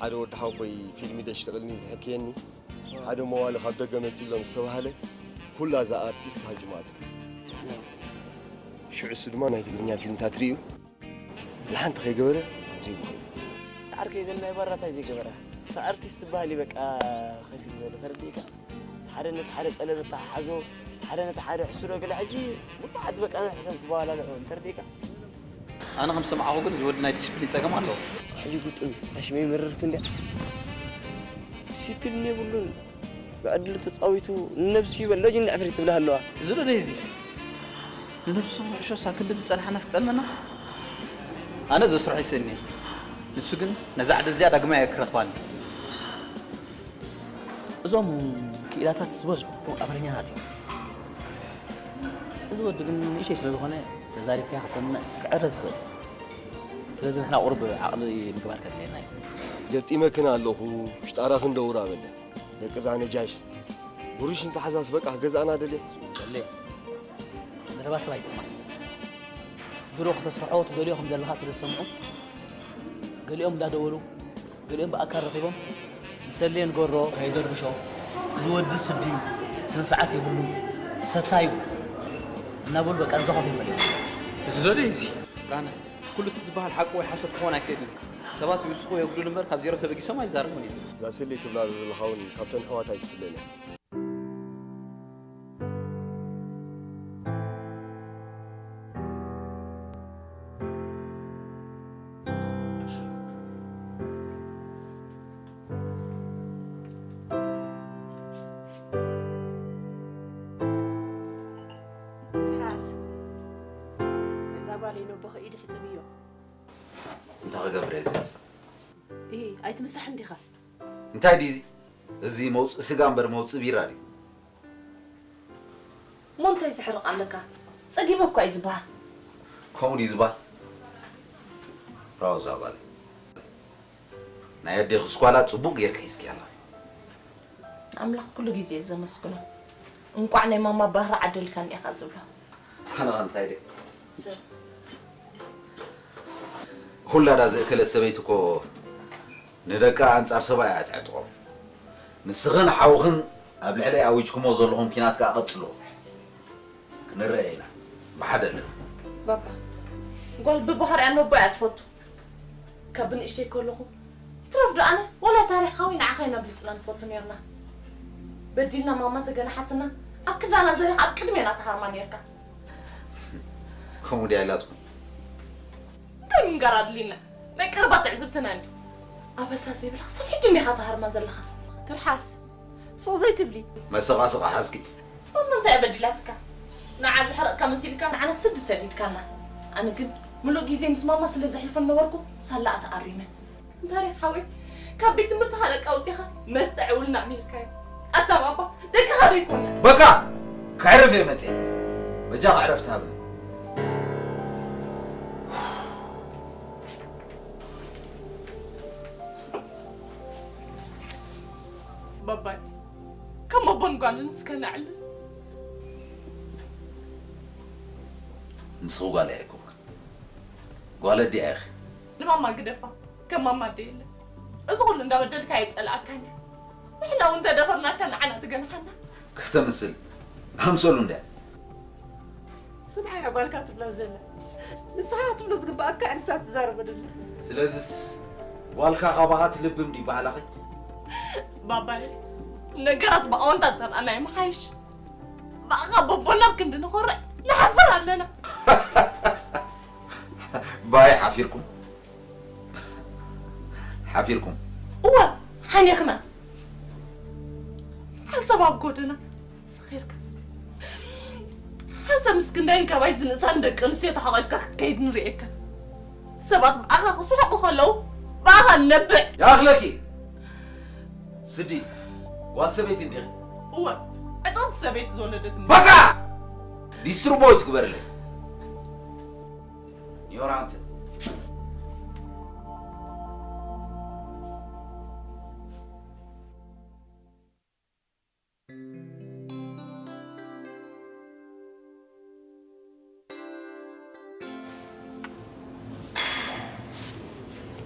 ሓደ ወዲ ሓወቦይ ፊልም ደሽጥቕልኒ ዝሕክየኒ፣ ሓደ መዋሊ ካብ ደገ መጺእሎም ዝተባህለ፣ ኩላ እዛ ኣርቲስት ሃጅማቶ። ሽዑ እሱ ድማ ናይ ትግርኛ ፊልምታት ርእዩ፣ ብሓንቲ ከይገበረ ኣድሪጉ ኸይዱ። ዓርከይ ዘን ናይ ባራ እንታይ ዘይገበራ? እታ ኣርቲስት ዝበሃል እዩ በቃ ከፊሉ ዘሎ፣ ተረዲእካ? ሓደ ነቲ ሓደ ጸለመ ተሓሓዞ፣ ሓደ ነቲ ሓደ ሕስዶ ገለ ሕጂ ብመዓት በቃ ንሕቶም ክበዋላለዑ፣ ተረዲእካ? ኣነ ከም ዝሰማዕኹ ግን እዚ ወዲ ናይ ዲስፕሊን ጸገም ኣለዎ። ሕጂ ግጥም፣ ኣሽመይ መረርቲ እንድያ። ዲስፕሊን የብሉን። ብዕድሉ ተጻዊቱ ንነብሱ ይበል ሎጅን ዕፍሪት ትብላ ኣለዋ። እዚ ዶ ደይ እዚ? ንነብሱ ክሕሾ ሳክንዲ ዝጸንሓናስ ክጠልመና? ኣነ ዘስርሖ ይስእኒ። ንሱ ግን ነዛ ዕድል እዚኣ ዳግማይ ኣይክረኽባን። እዞም ክኢላታት ዝበዝሑ ኣበረኛታት እዮም። እዚ ወዲ ግን ንእሸይ ስለ ዝኾነ ተዛሪብካዮ ክሰምዕ ክዕረ ዝኽእል። ስለዚ ንሕና ቁሩብ ዓቕሊ ምግባር ከድልየና እዩ። ገጢመክን ኣለኹ፣ ሽጣራኽን ደውራ በለ። ደቂ እዛ ነጃሽ። ብሩሽ እንተሓዛስ በቃ ክገዝኣና ደልየ። ሰሌ፣ ዘረባ ሰብ ኣይትስማዕ። ድሮ ከተስርሖ ትደልዮ ከም ዘለኻ ስለ ዝሰምዑ፣ ገሊኦም እንዳደወሉ፣ ገሊኦም ብኣካል ረኺቦም፣ ንሰሌ ንገሮ፣ ከይደርብሾ፣ እዚ ወዲ ስዲ እዩ፣ ስነ ስርዓት የብሉን፣ ሰታይ እዩ እናበሉ በቃ ንዘኾፍ ይመልኡ። እዚ ዘሎ እዩ እዚ። ብርሃነ፣ ኩሉ እቲ ዝበሃል ሓቂ ወይ ሓሶት ክኾን ኣይክእልን እዩ። ሰባት ይውስኹ የጉድሉ እምበር ካብ ዜሮ ተበጊሶም ኣይዛረቡን እዮም። እዛ ሰሌ ትብላ ዘለኻ እውን ካብተን ኣሕዋት ኣይትፍለን እያ። ሓስ፣ ነዛ ጓለይ ነቦኺ ኢድኺ ጽብዮ። እንታይ ክገብር እየ ዝመጽእ? እሂ፣ ኣይትምሳሕን ዲኻ? እንታይ ድዩ እዚ? እዚ መውጽኢ ስጋ እምበር መውጽኢ ቢራ ድዩ? እሞ እንታይ ዝሕርቕ ኣለካ? ጸጊበ እኳ እዩ ዝበሃል። ከምኡ ድዩ ዝበሃል? ብራቮ እዛ ጓለይ። ናይ ኣዴኺ ስኳላ ጽቡቕ ጌርኪ ሒዝኪ ኣላ። ንኣምላኽ ኩሉ ግዜ እየ ዘመስግኖ። እንቋዕ ናይ ማማ ባህሪ ዓደልካኒ ኢኻ ዝብሎ። ኣነ ኸ እንታይ ድየ? ሰብ። ውላዳ ዘእከለት ሰበይቲ እኮ ንደቃ ኣንጻር ሰብኣያ እያ ተዕጥቖም። ንስኽን ሓውኽን ኣብ ልዕለይ ኣዊጅኩሞ ዘለኹም ኲናት ከኣ ቀጽልዎ። ክንረአ ኢና። ብሓደ ኣለና። ባባ፣ ጓል ብባህሪኣ ነቦ እያ ትፈቱ። ካብ ብንእሽተይ ከለኹ፣ ይትረፍ ዶ ኣነ፣ ዋላ ታሪኻዊ ንዓኻ ኢና ብልጽና ንፈቱ ኔርና። በዲልና ማማ ተገናሓትና፣ ኣብ ክንዳና ዘሪኻ ኣብ ቅድሜና ትሃርማ ኔርካ። ከምኡ ድያ ኢላትኩም? እንታይ ምንጋር ኣድልዩና? ናይ ቀረባ ትዕዝብትና እንድዩ። ኣበሳ ዘይብላ ክሳብ ሕጂ እንዲኻ ትሃርማ ዘለኻ። ትርሓስ፣ ስቕ ዘይትብሊ? መሰቓስቓ ሓዝኪ። ማማ እንታይ እያ በዲላትካ? ንዓ ዝሕረቕካ መሲልካ ንዓና ስዲ ሰዲድካና። ኣነ ግን ምሉእ ግዜ ምስ ማማ ስለ ዘሕልፎ ነበርኩ፣ ሳላ ተኣሪመ። እንታይ ሓወይ፣ ካብ ቤት ትምህርቲ ሃለቃ ኣውጺኻ መስተ ዕውልና ኣሚርካዮ። ኣታ ባባ፣ ደቅኻ ዶ ኣይኮና? በቃ! ከዕርፍ እየ መጽየ። በጃ ከዕረፍ ትሃብኒ። ንስከ ነዕልል። ንስኺ ጓል ኣይኮንክን። ጓል ኣዲኣ ኢኺ። ንማማ ግደፋ። ከም ማማ ኣደ የለን። እዚ ኩሉ እንዳበደልካ ኣይጸልኣካን እዩ። ንሕና እውን ተደፈርናካ ንዓና ትገንሓና። ከተምስል ኣምሰሉ እንድያ። ስምዓ እያ ጓልካ ትብላ ዘላ። ንስኻ ክትብሎ ዝግባኣካ ንሳ ትዛረበ ደላ። ስለዚስ ጓልካ ካባኻ ትልብም ድዩ ባህላኺ? ባባየ፣ ነገራት ብኣወንታ እንተርኣናዮም ሓይሽ። ብኣኻ በቦና ኣብ ክንዲ ንኾርዕ ንሓፍር ኣለና። ባይ ሓፊርኩም? ሓፊርኩም? እወ፣ ሓኒኽና። ሓንሳብ ኣብ ጎደና ሰኺርካ። ሓንሳብ ምስ ክንዳይን ካባይ ዝንእሳን ደቂ ኣንስትዮ ተሓቋፊፍካ ክትከይድ ንርእየካ። ሰባት ብኣኻ ክስሕቑ ከለዉ፣ ብኣኻ ንነብዕ። ይኣኽለኪ! ስዲ፣ ጓል ሰበይቲ እንዲኺ? እወ፣ ዕጥቕቲ ሰበይቲ ዝወለደት እምበር። በቃ! ዲስትርቦይ ትግበርለይ። ዮራንት።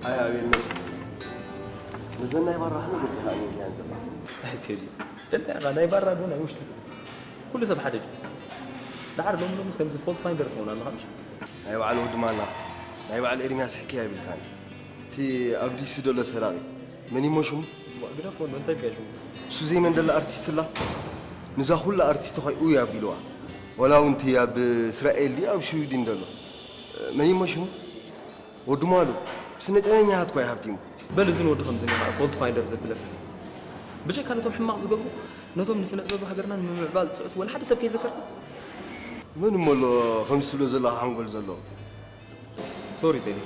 ኣይ ኣቤል ነብሲ። ነዘን ናይ ባራ ከመይ ገዲኻ ኣንጊሃን ዘለኻ? ኣይ ቴዲ፣ እንታይ ኢኻ ናይ ባራ ዶ ናይ ውሽጢ? ኩሉ ሰብ ሓደ ድዩ? ደሓር ሎሚ ሎምስ ከምዚ ፎልት ፋይንደር ትኸውን ኣለኻ ምሽ? ናይ በዓል ወዲ ማና፣ ናይ በዓል ኤርምያስ ሕክያ ይብልካን። እቲ ኣብ ዲሲ ዘሎ ሰራቒ መን እሞ ሽሙ? እሞ ግደፎ፣ እንታይ ኢልካ ሽሙ? እሱ ዘይመን ደላ ኣርቲስት ኣላ? ንዛ ኩላ ኣርቲስት ኾይ ኡይ ኣቢልዋ። ወላ እውን እቲ ኣብ እስራኤል ድዩ ኣብ ሽዊድን ዘሎ? መን እሞ ሽሙ? ወዲ ሟሉ፣ ብስነ ጥበበኛታት እኳ እዩ ሃብቲሙ። በል እዚ ንወዲ ከምዚ እኒኻ ፎልት ፋይንደር ዘብለካ። ብጀካ ነቶም ሕማቕ ዝገብሩ፣ ነቶም ንስነ ጥበብ ሃገርና ንምምዕባል ዝፅዕቱ ወላ ሓደ ሰብ ከይዘከርካ? መን እሞ ኣሎ ከምዚ ትብሎ ዘለኻ ሓንጎል ዘለዎ? ሶሪ ቴዲ፣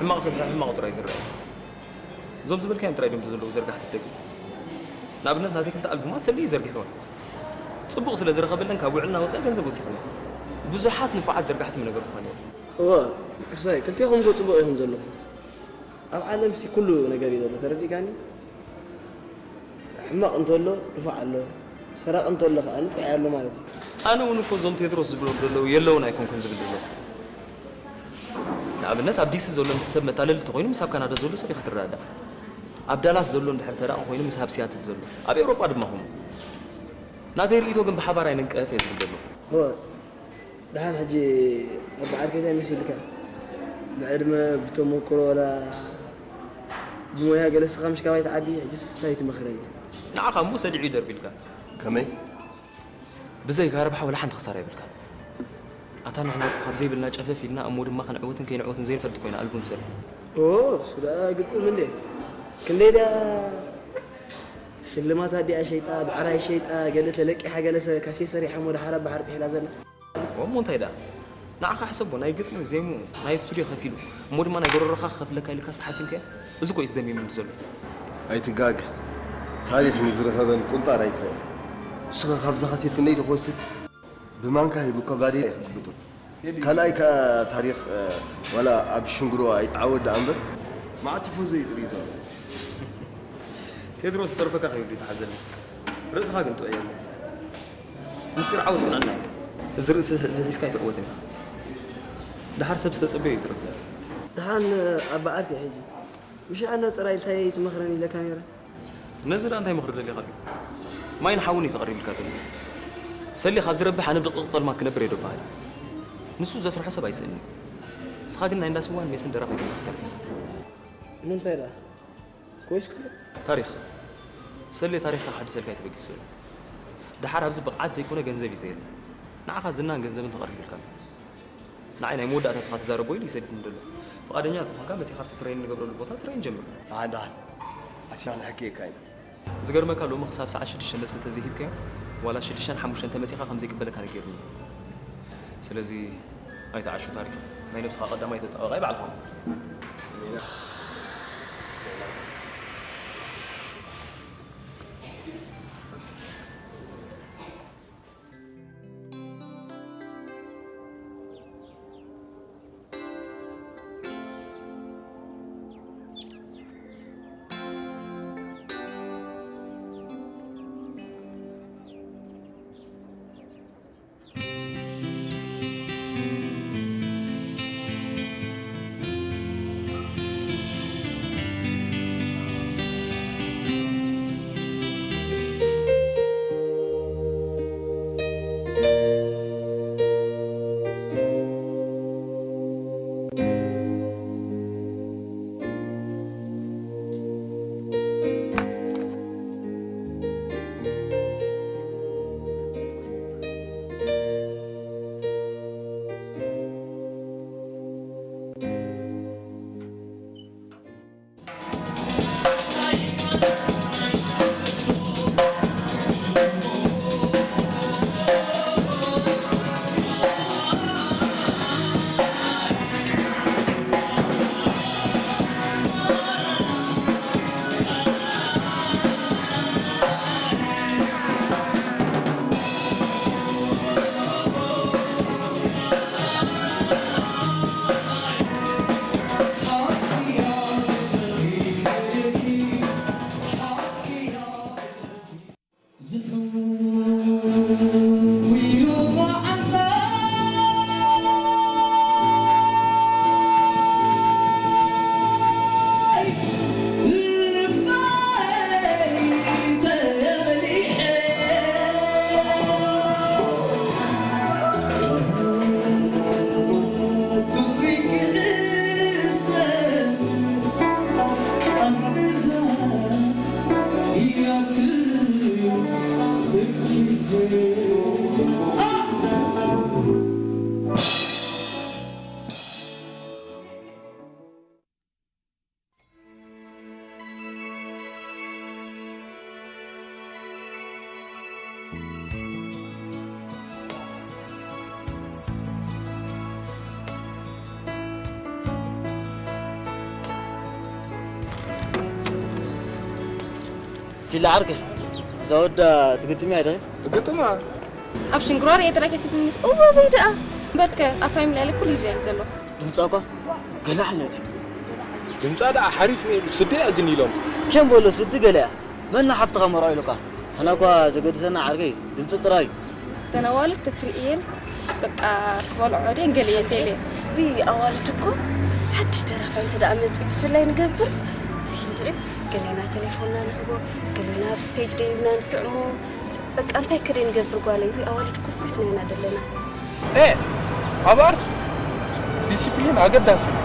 ሕማቕ ሰብ ሕማቕ ጥራይ ዝረአ። እዞም ዝበልካዮም ጥራይ ድዮም ዘለዉ ዘርጋሕቲ ደቂ። ንኣብነት ናተይ ክልተ ኣልቡማት ሰሊ እዩ ዘርጊሕወን። ጽቡቕ ስለ ዝረኸበለን ካብ ውዕልና ወጻኢ ገንዘብ ወሲኹለይ። ብዙሓት ንፉዓት ዘርጋሕቲ ምነገርኩኻ ነይሩ። እወ፣ ክሳይ ክልቴኹም እኮ ጽቡቕ ኢኹም ዘለኹም። ኣብ ዓለምሲ ኩሉ ነገር እዩ ዘሎ፣ ተረዲእካኒ? ሕማቕ እንተሎ ንፉዕ ኣሎ፣ ሰራቒ እንተሎ ከኣ ንጡሕ ኣሎ ማለት እዩ። ኣነ እውን እኮ እዞም ቴድሮስ ዝብሎም ዘለዉ የለውን ኣይኮንኩን ዝብል ዘለኹ። ንኣብነት ኣብ ዲሲ ዘሎ ሰብ መታለሊ እንተኾይኑ ምሳብ ካናዳ ዘሎ ሰብ ኢኻ ትረዳዳእ። ኣብ ዳላስ ዘሎ እንድሕር ሰራቒ ኮይኑ ምስ ኣብ ሲያትል ዘሎ፣ ኣብ ኤውሮጳ ድማ ከምኡ። ናተይ ርእይቶ ግን ብሓባር ኣይንንቀፍ እየ ዝብል ዘለኹ። እወ፣ ደሓን ሕጂ ኣቦ ዓርከይ እንታይ መሲልካ? ብዕድመ፣ ብተመክሮ፣ ወላ ብሞያ ገለ እስኻ ምሽ ካባይ ትዓቢ፣ ሕጅስ እንታይ ትመኽረኒ? ንዓኻ እሞ ሰዲዑ ይደርብልካ። ከመይ? ብዘይካ ረብሓ ወላ ሓንቲ ክሳራ የብልካን። ኣታ ንሕና እኮ ካብ ዘይብልና ጨፈፍ ኢልና እሞ ድማ ክንዕወትን ከይንዕወትን ዘይንፈልጥ ኮይና ኣልቡም ንሰርሕ። ኦ፣ እሱ ደኣ ግጥም እንዴ? ክንደይ ደኣ ስልማት ኣዲኣ ሸይጣ፣ ብዕራይ ሸይጣ፣ ገለ ተለቂሓ፣ ገለ ሰ-፣ ካሴት ሰሪሓ እሞ ደሓር ኣብ ባሕሪ ጥሒላ ዘላ። እሞ እንታይ ደኣ? ንዓኻ ሕሰቦ፣ ናይ ግጥሚ፣ ዜምኡ፣ ናይ ስቱድዮ ከፊሉ፣ እሞ ድማ ናይ ጎረሮኻ ክኸፍለካ ኢልካስ ተሓሲምካዮ? እዚ እኮ እዩ ዝደሚምኒ ዘሎ። ኣይትጋገ። ታሪኽ ንዝረኸበን ቁንጣር ኣይትረአን። ንስኻ ካብዛ ካሴት ክንደይ ዶ ክወስድ? ብማንካ ሂቡ እኮ ባዴላ እዩ ክግብጦ። ካልኣይ ከኣ ታሪኽ፣ እ፣ ዋላ ኣብ ሽንግሮ ኣይተዓወት ደኣ እምበር፣ መዓት ቲፎዞ እዩ ጥርዩ ዘሎ። ቴድሮስ ዝጸርፈካ ከይብሉ ይተሓዘኒ። ርእስኻ ግን ጥዑይ የለን። ምስጢር ዓወት ቅንዕና እዩ። እዚ ርእሲ እዚ ሒዝካ ኣይትዕወትን ኢኻ። ደሓር ሰብ ዝተጸበዮ እዩ ዝረክቦ። ደሓን ኣባ ዓርከይ ሕጂ። ምሽ ኣነ ጥራይ እንታይ ትመኽረኒ ኢለካ ነይረ? ነዚ ደኣ እንታይ ምኽሪ ደሊኻ ኣሎ? ማይን ሓውን እዩ ተቐሪብልካ ዘሎ። ሰሊ ካብ ዝረብሕ ኣነ ብድቕድቕ ጸልማት ክነብር እየ ዶ በሃሊ። ንሱ ዘስርሖ ሰብ ኣይስእንን እዩ። ንስኻ ግን ናይ እንዳ ስዋን ሜስን ደራፋይ ኮይንካ ትተርፍ። ንምንታይ ደኣ? ኮይስ ክሎ? ታሪኽ። ሰሌ ታሪኽካ ክሕድሰልካ እዩ ተበጊሱ ዘሎ። ደሓር ኣብዚ ብቕዓት ዘይኮነ ገንዘብ እዩ ዘየለ። ንዓኻ ዝናን ገንዘብን ተቐሪቡልካ ኣሎ። ንዓይ ናይ መወዳእታ ስኻ ተዛረቦ ኢሉ ይሰድድኒ ዘሎ። ፍቓደኛ ተኾንካ መጺኻ ኣብቲ ትሬን ንገብረሉ ቦታ ትሬን ጀምር። ደሓን ደሓን። ኣሲና ንሕክየካ ኢና። ዝገርመካ ሎሚ ክሳብ ሰዓት ሽዱሽተ መልሲ እንተዘይሂብካዮ፣ ዋላ ሽዱሽተን ሓሙሽተን እንተመጺኻ ከም ዘይቅበለካ ነጊሩኒ። ስለዚ ኣይትዓሹ ታሪኽ። ናይ ነብስኻ ቀዳማይ ተጣበቓይ ባዕልኻ። ፊላ ዓርከይ፣ እዛ ወዳ ትግጥምያ ዶ? ግጥማ? ኣብ ሽንግሯር እየ ጥራይ ከይትግምት። እወ፣ በይ ደኣ። በርከ፣ ኣፋይ ምልኣለ ኩሉ እዩ ዘሎ። ድምጻ እኳ ገና ዓይነት እዩ። ድምጻ ደኣ ሓሪፍ እዩ፣ ስዲ እያ ግን ኢሎም። ከም በሎ ስዲ ገለ እያ። መና ሓፍትኻ መርዖ ኢሉካ? ንሕና እኳ ዘገድሰና ዓርከይ፣ ድምጺ ጥራይ እዩ። እዘን ኣዋልድ ተትርእየን በቃ ክበልዖ ድየን ገለ እየን ደልየን። ውይ፣ ኣዋልድ እኮ ሓድሽ ደራፋይ እንተ ደኣ መጺኡ ብፍላይ ንገብር። እሺ፣ እንድዒ ገለና ቴሌፎንና ንህቦ፣ ገለና ኣብ ስቴጅ ደይብና ንስዕሞ። በቃ እንታይ ከደይ ንገብር ጓለይ? ውይ፣ ኣዋልድ እኮ ፍሪስና ኢና ደለና። ኤ፣ ኣብ ኣርት ዲሲፕሊን ኣገዳሲ እዩ።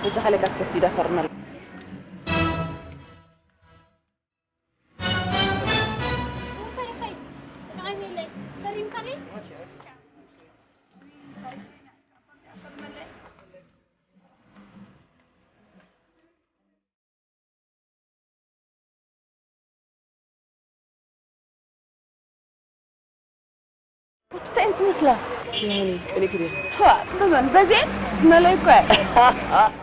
እዛ ሓለቃስ ከፍቲ ዳፈርመል። እንታይ እየን ዝመስላ? ይሁኒ፣ ቅኒክ ድየ? ዋ፣ ብመን? በዚኤን? መለይ እኮ እየ።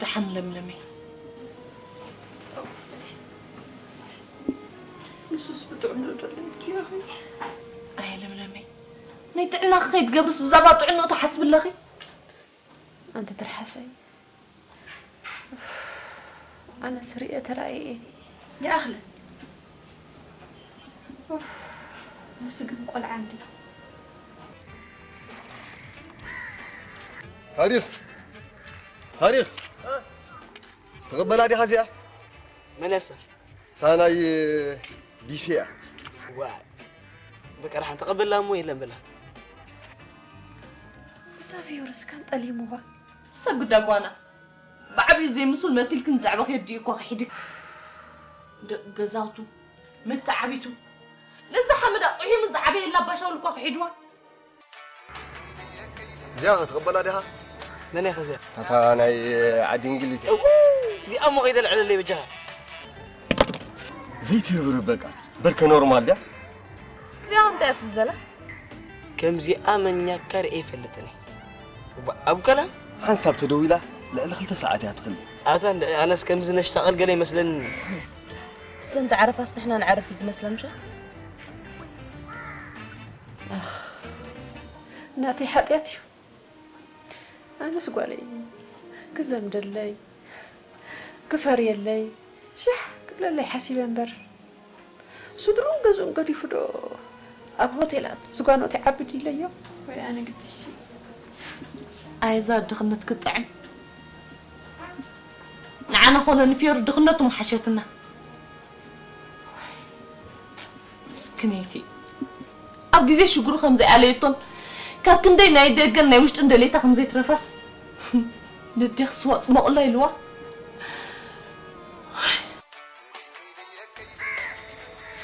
ደሓን ለምለመይ። ንሱስ ብጥዕምኡ ደለኪ ኢኺ። ኣይ ለምለመይ፣ ናይ ጥዕናኺ ከይትገብርስ ብዛዕባ ጥዕንኡ ትሓስቢ ኣለኺ? ኣንቲ ትርሓሰይ። ኣነስ ርእየ ተራእየ እየ። ይኣኽለ። ኡፍ፣ ንሱ ግን ቆልዓ እንድዩ። ታሪኽ፣ ታሪኽ፣ ትቕበላ ዲኻ እዚኣ? መን እያ እሳ? እታ ናይ ዲሲ እያ። ዋይ፣ በቃ ደሓን ተቐበላ እሞ የለን በላ። እዛ ፊዮርስ ካን ጠሊሙዋ። እሳ ጉዳ ጓና። ብዓቢኡ ዘይምሱል መሲልኪ ንዛዕባ ከድዩ እኮ ክሒድኪ። ደቂ ገዛውቱ፣ መተዓቢቱ፣ ነዛ ሓመድ ኣቑሒሙ ዝዓበየላ ኣባሻውል እኮ ክሒድዋ። እዚኣ ክትቕበላ ዲኻ? መን እያ ከዚኣ? እታ ናይ ዓዲ እንግሊዝ። እው፣ እዚኣ እሞ ከይተልዕለለይ በጃኻ። ዘይትርብርብ በቃ። በርከ ኖርማል ድያ? እዚኣ እንታይ እያ ትብል ዘላ? ከምዚኣ መኛካ ርኤ ይፈልጥን እየ። እባ ኣብ ገላ ሓንሳብ ተደዊላ ልዕሊ ክልተ ሰዓት እያ ትኽልስ። ኣታ እንደ-፣ ኣነስ ከምዚ ነሽታቐል ገለ ይመስለኒ። ሰንቲ ዓረፋስ ንሕና ንዓርፍ እዩ ዝመስለን ምሻ? ኣኽ፣ ናተይ ሓጢኣት እዩ። ኣነስ ጓለይ ክዘምደለይ፣ ክፈርየለይ፣ ሻሕ ክብለለይ ሓሲበ እምበር፣ ስድርኡን ገዝኡን ገዲፉ ዶ ኣብ ሆቴላት ዝጓኖት ይዓብድ ኢለዮ? ወይ ኣነ ግድሽ። ኣይ እዛ ድኽነት ክትጥዕም። ንዓና ኮነ ንፊዮሪ ድኽነቱ ምሓሸትና። ምስክነይቲ። ኣብ ግዜ ሽግሩ ከም ዘይኣለየቶን ካብ ክንደይ ናይ ደገን ናይ ውሽጥን ደሌታ ከም ዘይትረፋስ። ነዴኽ ስዋ ጽሞቕላ ኢልዋ።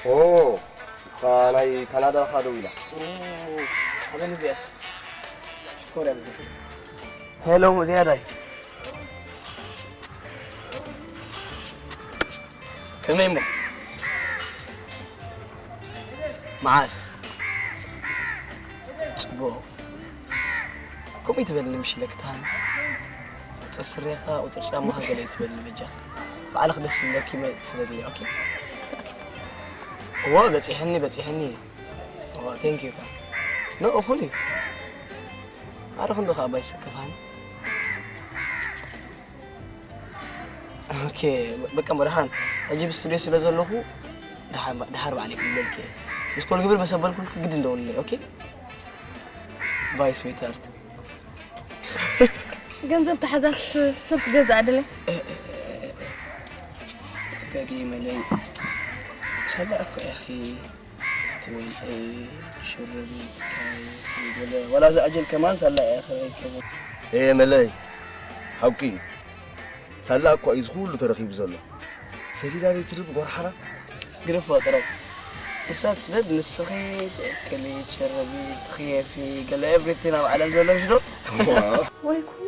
ኦ፣ እታ ናይ ካናዳ ኻዶ ኢላ። ኣበን እዚኣስ? ሽኮር ያለ። ሄሎ፣ ዝያዳይ። ከመይ እሞ? መዓስ? ጽቡቕ። ከምኡ ይትበልኒ ምሽ ኢለኪ ተሃኒ። ቁጽሪ ስሬኻ፣ ቁጽሪ ጫማኻ ገለ ይትበልኒ በጃኻ። ባዕልኺ ደስ ዝብለኪ መ-፣ ስደድለይ፣ ኦኬ? እዎ፣ በጺሐኒ፣ በጺሐኒ። እዎ፣ ቴንክ ዩ ከ። ኖ፣ እኹል እዩ። ኣረ ክንዶ ከኣ ባይ ስከፋኒ። ኦኬ፣ በቃ እሞ ደሓን። ሕጂ ብስቱድዮ ስለ ዘለኹ፣ ደሓን ባ-፣ ደሓር ባዕለይ ክድውለልኪ እየ። ሚስ ኮል ግብር መሰበልኩልኪ ግድን ደውልለይ፣ ኦኬ? ባይ ስዊትሃርት። ገንዘብ ተሓዛስ ሰብ ክገዝእ ኣደለ? ተጋጊመለይ። ሳላ እኮ ኢኺ። ትበልዒ፣ ሽርብ ትካይ፣ ገለ፣ ዋላ ዝኣጀል ከማን ሳላ እያ ክረክብ። ኤ መለይ፣ ሓቂ እዩ። ሳላ እኮ እዩ ዝኹሉ ተረኺቡ ዘሎ። ሰሊላ ዘይትርብ ጎርሓራ። ግደፎ ጥራይ። ንሳ ትስደድ፣ ንስኺ ትእክሊ፣ ትሸርቢ፣ ትኽየፊ፣ ገለ ኤቭሪቲን ኣብ ዓለም ዘሎ ምሽ ዶ? ዋ። ወይ ጉድ።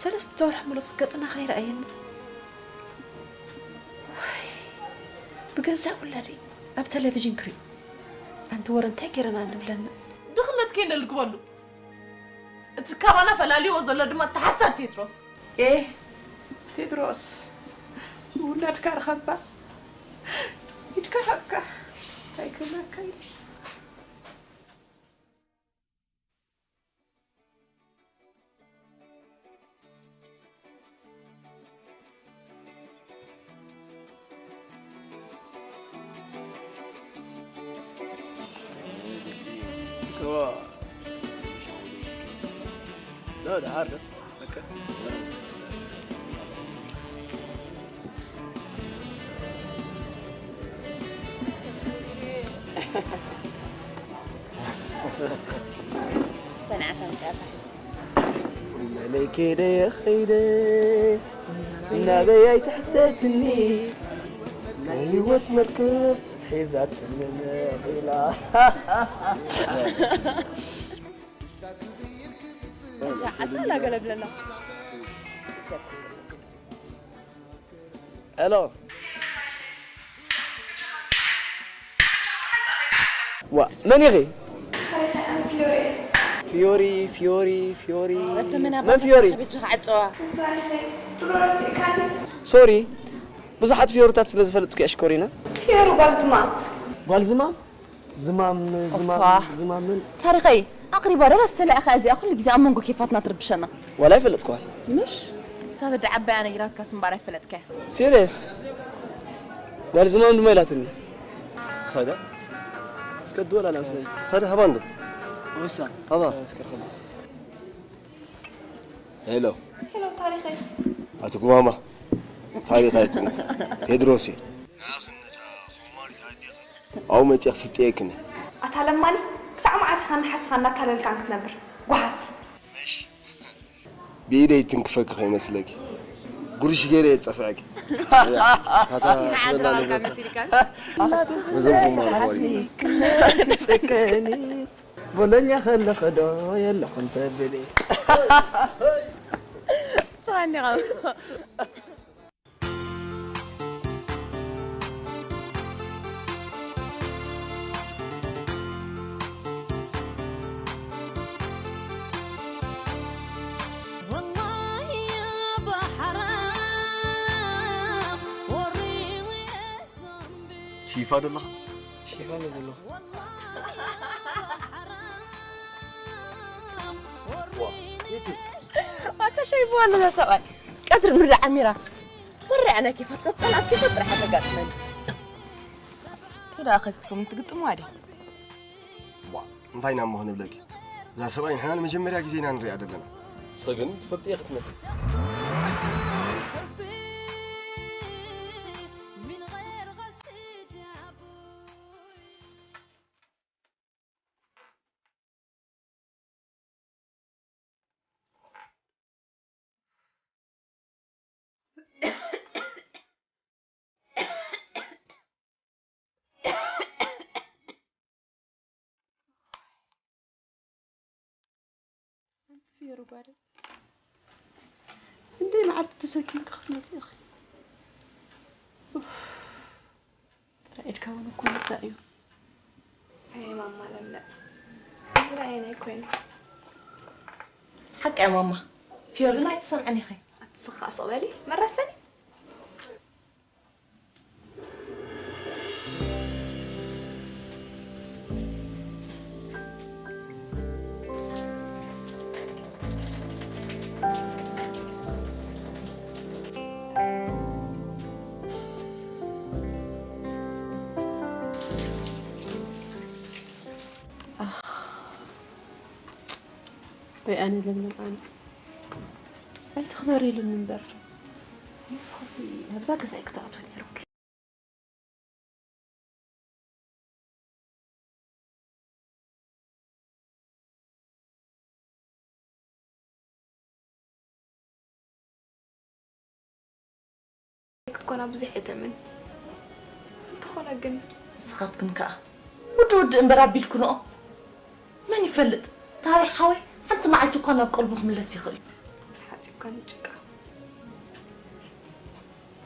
ሰለስተ ወርሒ ሙሉእ ገጽና ከይረኣየና። ዋይ፣ ብገዛእ ውላደይ ኣብ ቴሌቪዥን ክሪኦ። ኣንቲ ወረ እንታይ ገይረና ንብለና? ድኽነት ከይነልግበሉ። እቲ ካባና ፈላልይዎ ዘሎ ድማ እቲ ሓሳድ ቴድሮስ። ኤ፣ ቴድሮስ፣ ውላድካ ርኸባ። ኢድካ ሃብካ። እንታይ ክብለካ ኢለ። لا، ده عارف. ተንዓሳ መጽኣታ ሕጂ። መለይ ከይደ ከይደ እናበይ ኣይትሕተትኒ ናይ ህይወት መርከብ ሒዛትኒ መቒላ። ዓሳ እንዳገለብለላ። ሄሎ። ዋ፣ መን ኢኺ? ታሪኸ ኣነ ፊዮሬ። ፊዮሪ፣ ፊዮሪ፣ ፊዮሪ። ወተመና መን ፊዮሪ? ብጅኻ ዓጸዋ። ታሪኸይ ድሮ ረሲእካኒ። ሶሪ፣ ብዙሓት ፊዮሪታት ስለ ዝፈለጥኩ እየ ሽኮሪና። ፊዮሪ ጓል ዝማም። ጓል ዝማም? ዝማም፣ ዝማም፣ ኦፋ። ዝማም ምን? ታሪኸይ ኣቕሪባ ዶ ኣስተላእኻ እዚኣ ኩሉ ግዜ ኣብ መንጎ ኬፋትና ትርብሸና። ዋላ ኣይፈለጥኩዋን። ምሽ? እታ በደ ዓባያ ነጊራትካስ እምበኣር ኣይፈለጥካያ። ሲሪየስ? ጓል ዝማም ድማ ኢላትኒ። ሳዳ እስከ ድወል ኣላ መስለኝ። ሳዳ ሃባንዶ ወሳ። ሃባ እስከ ርኸብ። ሄሎ ሄሎ ታሪኸይ። ኣቲ ጉማማ ታሪኽ ኣይኮንኩ ቴድሮስ እየ። ኣብኡ መፂአ ክስጥየክን ኣታ ለማኒ ክሳዕ መዓስ ኢኻ ንሓስኻ እናታለልካን ክትነብር? ጓሓፍ። ብኢደይ ትንክፈኪ ከይመስለኪ ጉርሽ ገይረ እየ ዝፀፍዐኪ። ንዓዝራባካ መሲልካ። እዞም ጉማማ ትጨከኒ ቦሎኛ ከለኸ ዶ የለኹን ተብሊ። ሰኒ ሺፋ ዶ ኣለኻ? ሺፋ ዶ ዘለኹ? ኣታ ሸይቡ ኣለና ሰብኣይ ቀትሪ ምድሪ ዓሚራ ወርዕ ናይ ኬፋት ቀብ ጸላም ኬፋት ጥራሕ ተጋጥመኒ። ከዳ ከትትኩም ትግጥሙ ኣዲ ዋ እንታይ ኢና እሞ ክንብለኪ እዛ ሰብኣይ ንሕና ንመጀመርያ ግዜ ኢና ንሪኣ ዘለና። ንስኺ ግን ትፈልጥዮ ክትመስል። ኣንቲ ፊዮሪ ጓደይ፣ ክንደይ መዓልቲ ተሰኪምኪ ክትመፂ ኢኺ። ኡፍ፣ ጥረ ኢድካ እውን እኮ መፃእ እዩ። ኣየ ማማ ለምለም፣ እዚ ራእየን ኣይኮይኑ። ሓቂ እያ ማማ፣ ፊዮሪ ግን ኣይትሰምዕን ኢኺ። ኣቲ ስኻ ስቕ በሊ መረሰኒ። ወይ ኣነ ለምለም ኣነ ኣይትኽበሪ ኢሉኒ እምበር ንስኽሲ ናብዛ ገዛይ ክትኣትዊ ነይሩኪ። ክትኮና ብዙሕ እየ ተምን እንተኾነ ግን ንስኻትክን ከኣ ወዲ ወዲ እምበር ኣቢልክንኦ መን ይፈልጥ ታሪኽ ሓወይ ሓንቲ መዓልቲ እኳ ናብ ቀልቡ ክምለስ ይኽእል እዩ። ሓፂብካ ንጭቃ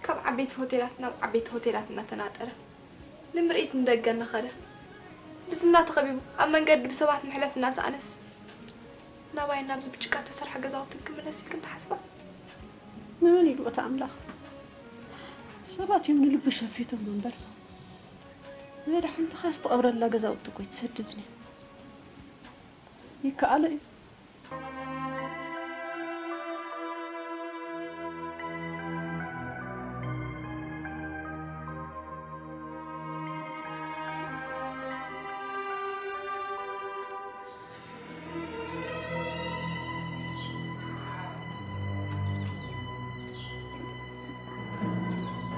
ካብ ዓበይቲ ሆቴላት ናብ ዓበይቲ ሆቴላት እናተናጠረ ንምርኢት ንደገ እናኸደ ብዝና ተኸቢቡ ኣብ መንገዲ ብሰባት መሕለፍ እናሰኣነስ ናባይ ናብዚ ብጭቃ ተሰርሐ ገዛውትን ክምለስ ኢልክን ትሓስባ? ንመን ኢሉ እቲ ኣምላኽ? ሰባት እዮም ንልቡ ሸፊቶም እምበር ንመድሓንትኻ ዝተቐብረላ ገዛውቲ እኮ ኣይትሰድድን እያ። ይከኣሎ እዩ።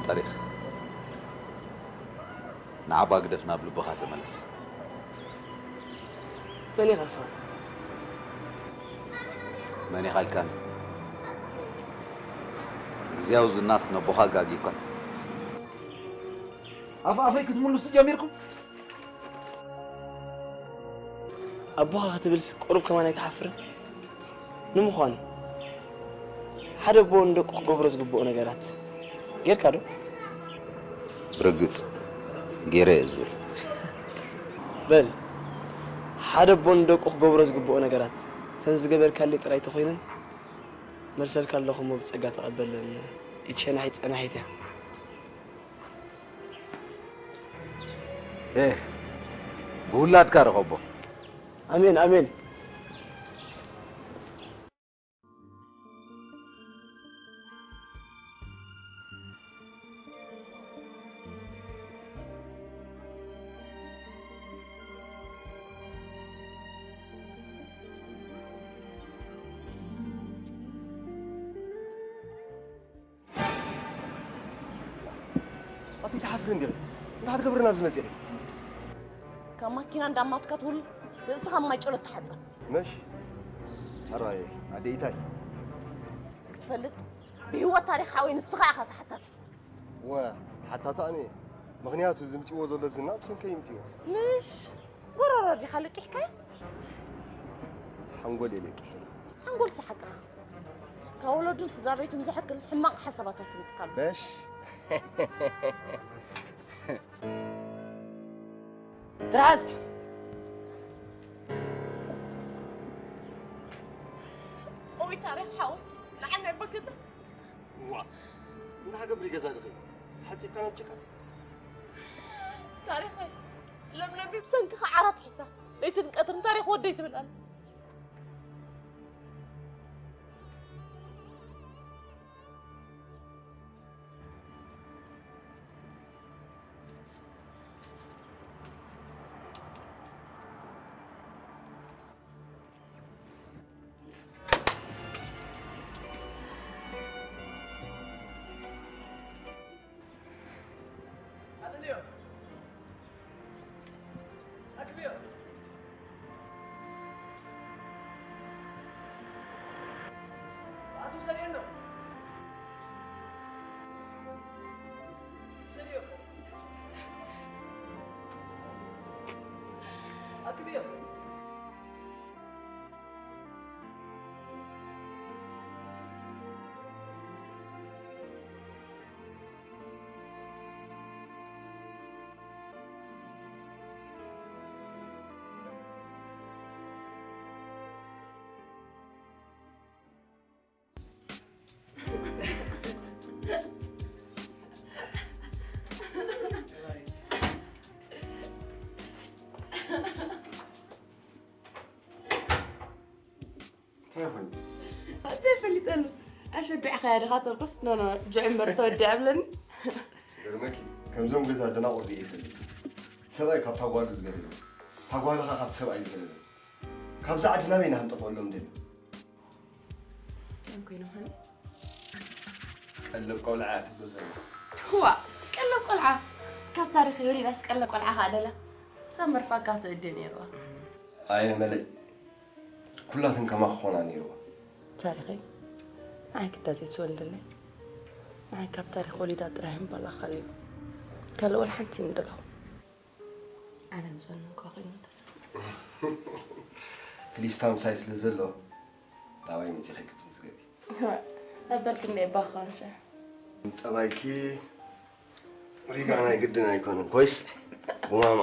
ታሪኽ ንዓባ ግደፍ ናብ ልብኻ ተመለስ። መን ኢኻ ንስኻ? መን ኢኻ ኢልካኒ? ግዝያዊ ዝናስ ነቦኻ ኣጋጊኳን። ኣፍ ኣፈይ ክትምልሱ ጀሚርኩም? ኣቦኻ ክትብልስ ቁሩብ ከማን ኣይትሓፍርን? ንምዃኑ ሓደ ኣቦ ንደቁ ክገብሮ ዝግብኦ ነገራት ጌርካ ዶ? ብርግጽ ገይረ እየ ዝብል። በል ሓደ ኣቦ ንደቁ ክገብሮ ዝግብኦ ነገራት፣ እተን ዝገበርካለይ ጥራይ ተኾይነን፣ መልሰልካ ኣለኹ እሞ ብጸጋ ተቐበለን። ኢድ ሸናሒት ጸናሒት እያ። ኤህ፣ ብውላድካ ርኸቦ። ኣሜን፣ ኣሜን። ኣቲ ትሓፍሪ እንዲኺ? እንታይ ክትገብሪ ናብዚ መፂኺ? ካብ ማኪና እንዳማትካ ትውል ርእስኻ ማይ ጨሎ ተሓፀብ። መሽ? ሕራየ ኣደ ኢታይ? ክትፈልጥ ብህይወት ታሪኽ ሓወይ ንስኻ ኢኻ ተሓታቲ። ወ ተሓታቲ ኣነ እየ። ምኽንያቱ ዝምፅዎ ዘሎ ዝና ብሰንከይ ይምፅዎ። ምሽ ጎረሮ ዲኻ ለቂሕካዮ? ሓንጎል እየ ለቂሐ። ሓንጎል ሰሓቅኻ ካብ ወለዱን ስድራ ቤቱን ዝሕክል ሕማቕ ሓሳባት ኣስሪፅካሉ። መሽ? ትርሓስ ኦይ ታሪኽ ሓወይ ንዓና ይበግጽ። ዋ እንታይ ሃገብሪ ገዛ ድኺ? ሓፂርካ ናብ ጭቃ። ታሪኸይ ለምለሚ ብሰንክኻ ዓራት ሒዛ ለይትን ቀትርን ታሪኽ ወደይ ትብል ኣላ። እንታይ ኮይኑ? እንታይ ፈሊጠሉ ኣሸቢዕኻያ ድኻ ተልኩስ ኖኖ ጅዕምበር ተወዲኣ ብለኒ። ገርመኪ ከምዞም ገዛ ደናቑር ርኢየ ይፈልጥ። ሰብኣይ ካብታ ጓሉ ዝገለለ፣ እታ ጓልኻ ካብቲ ሰብኣይ ዝገለለ። ካብዛ ዓዲ ናበይ ንሃንጠፈሎም ደሊ? እንታይ ኮይኖም ሃኒ? ቀለብ ቆልዓ እያ ትብሎ ዘላ። ዋ ቀለብ ቆልዓ ካብ ታሪኽ ወሊዳስ ቀለብ ቆልዓ ከዓ ደላ ሰብ መርፋ ጋቶ እደ ነይርዋ። ኣየ መለይ ኩላትን ከማ ክኾና ነይርዋ። ታሪኸይ ንዓይ ግዳ ዘይትወልደለይ ንዓይ ካብ ታሪኽ ወሊዳ ጥራይ እምበላኻ ነይሩ። ካልእ ወላ ሓንቲ ይምደለኹ። ዓለም ዘመንኳ ኮይኑ ተሰማ። ፍሊስታ ምሳይ ስለ ዘሎ ናባይ መፂኺ ክትምዝገቢ። ኣበልክ እንደ ባኾንሸ ጠባይኪ ሪጋ ናይ ግድን ኣይኮነን ኮይስ ጉማማ።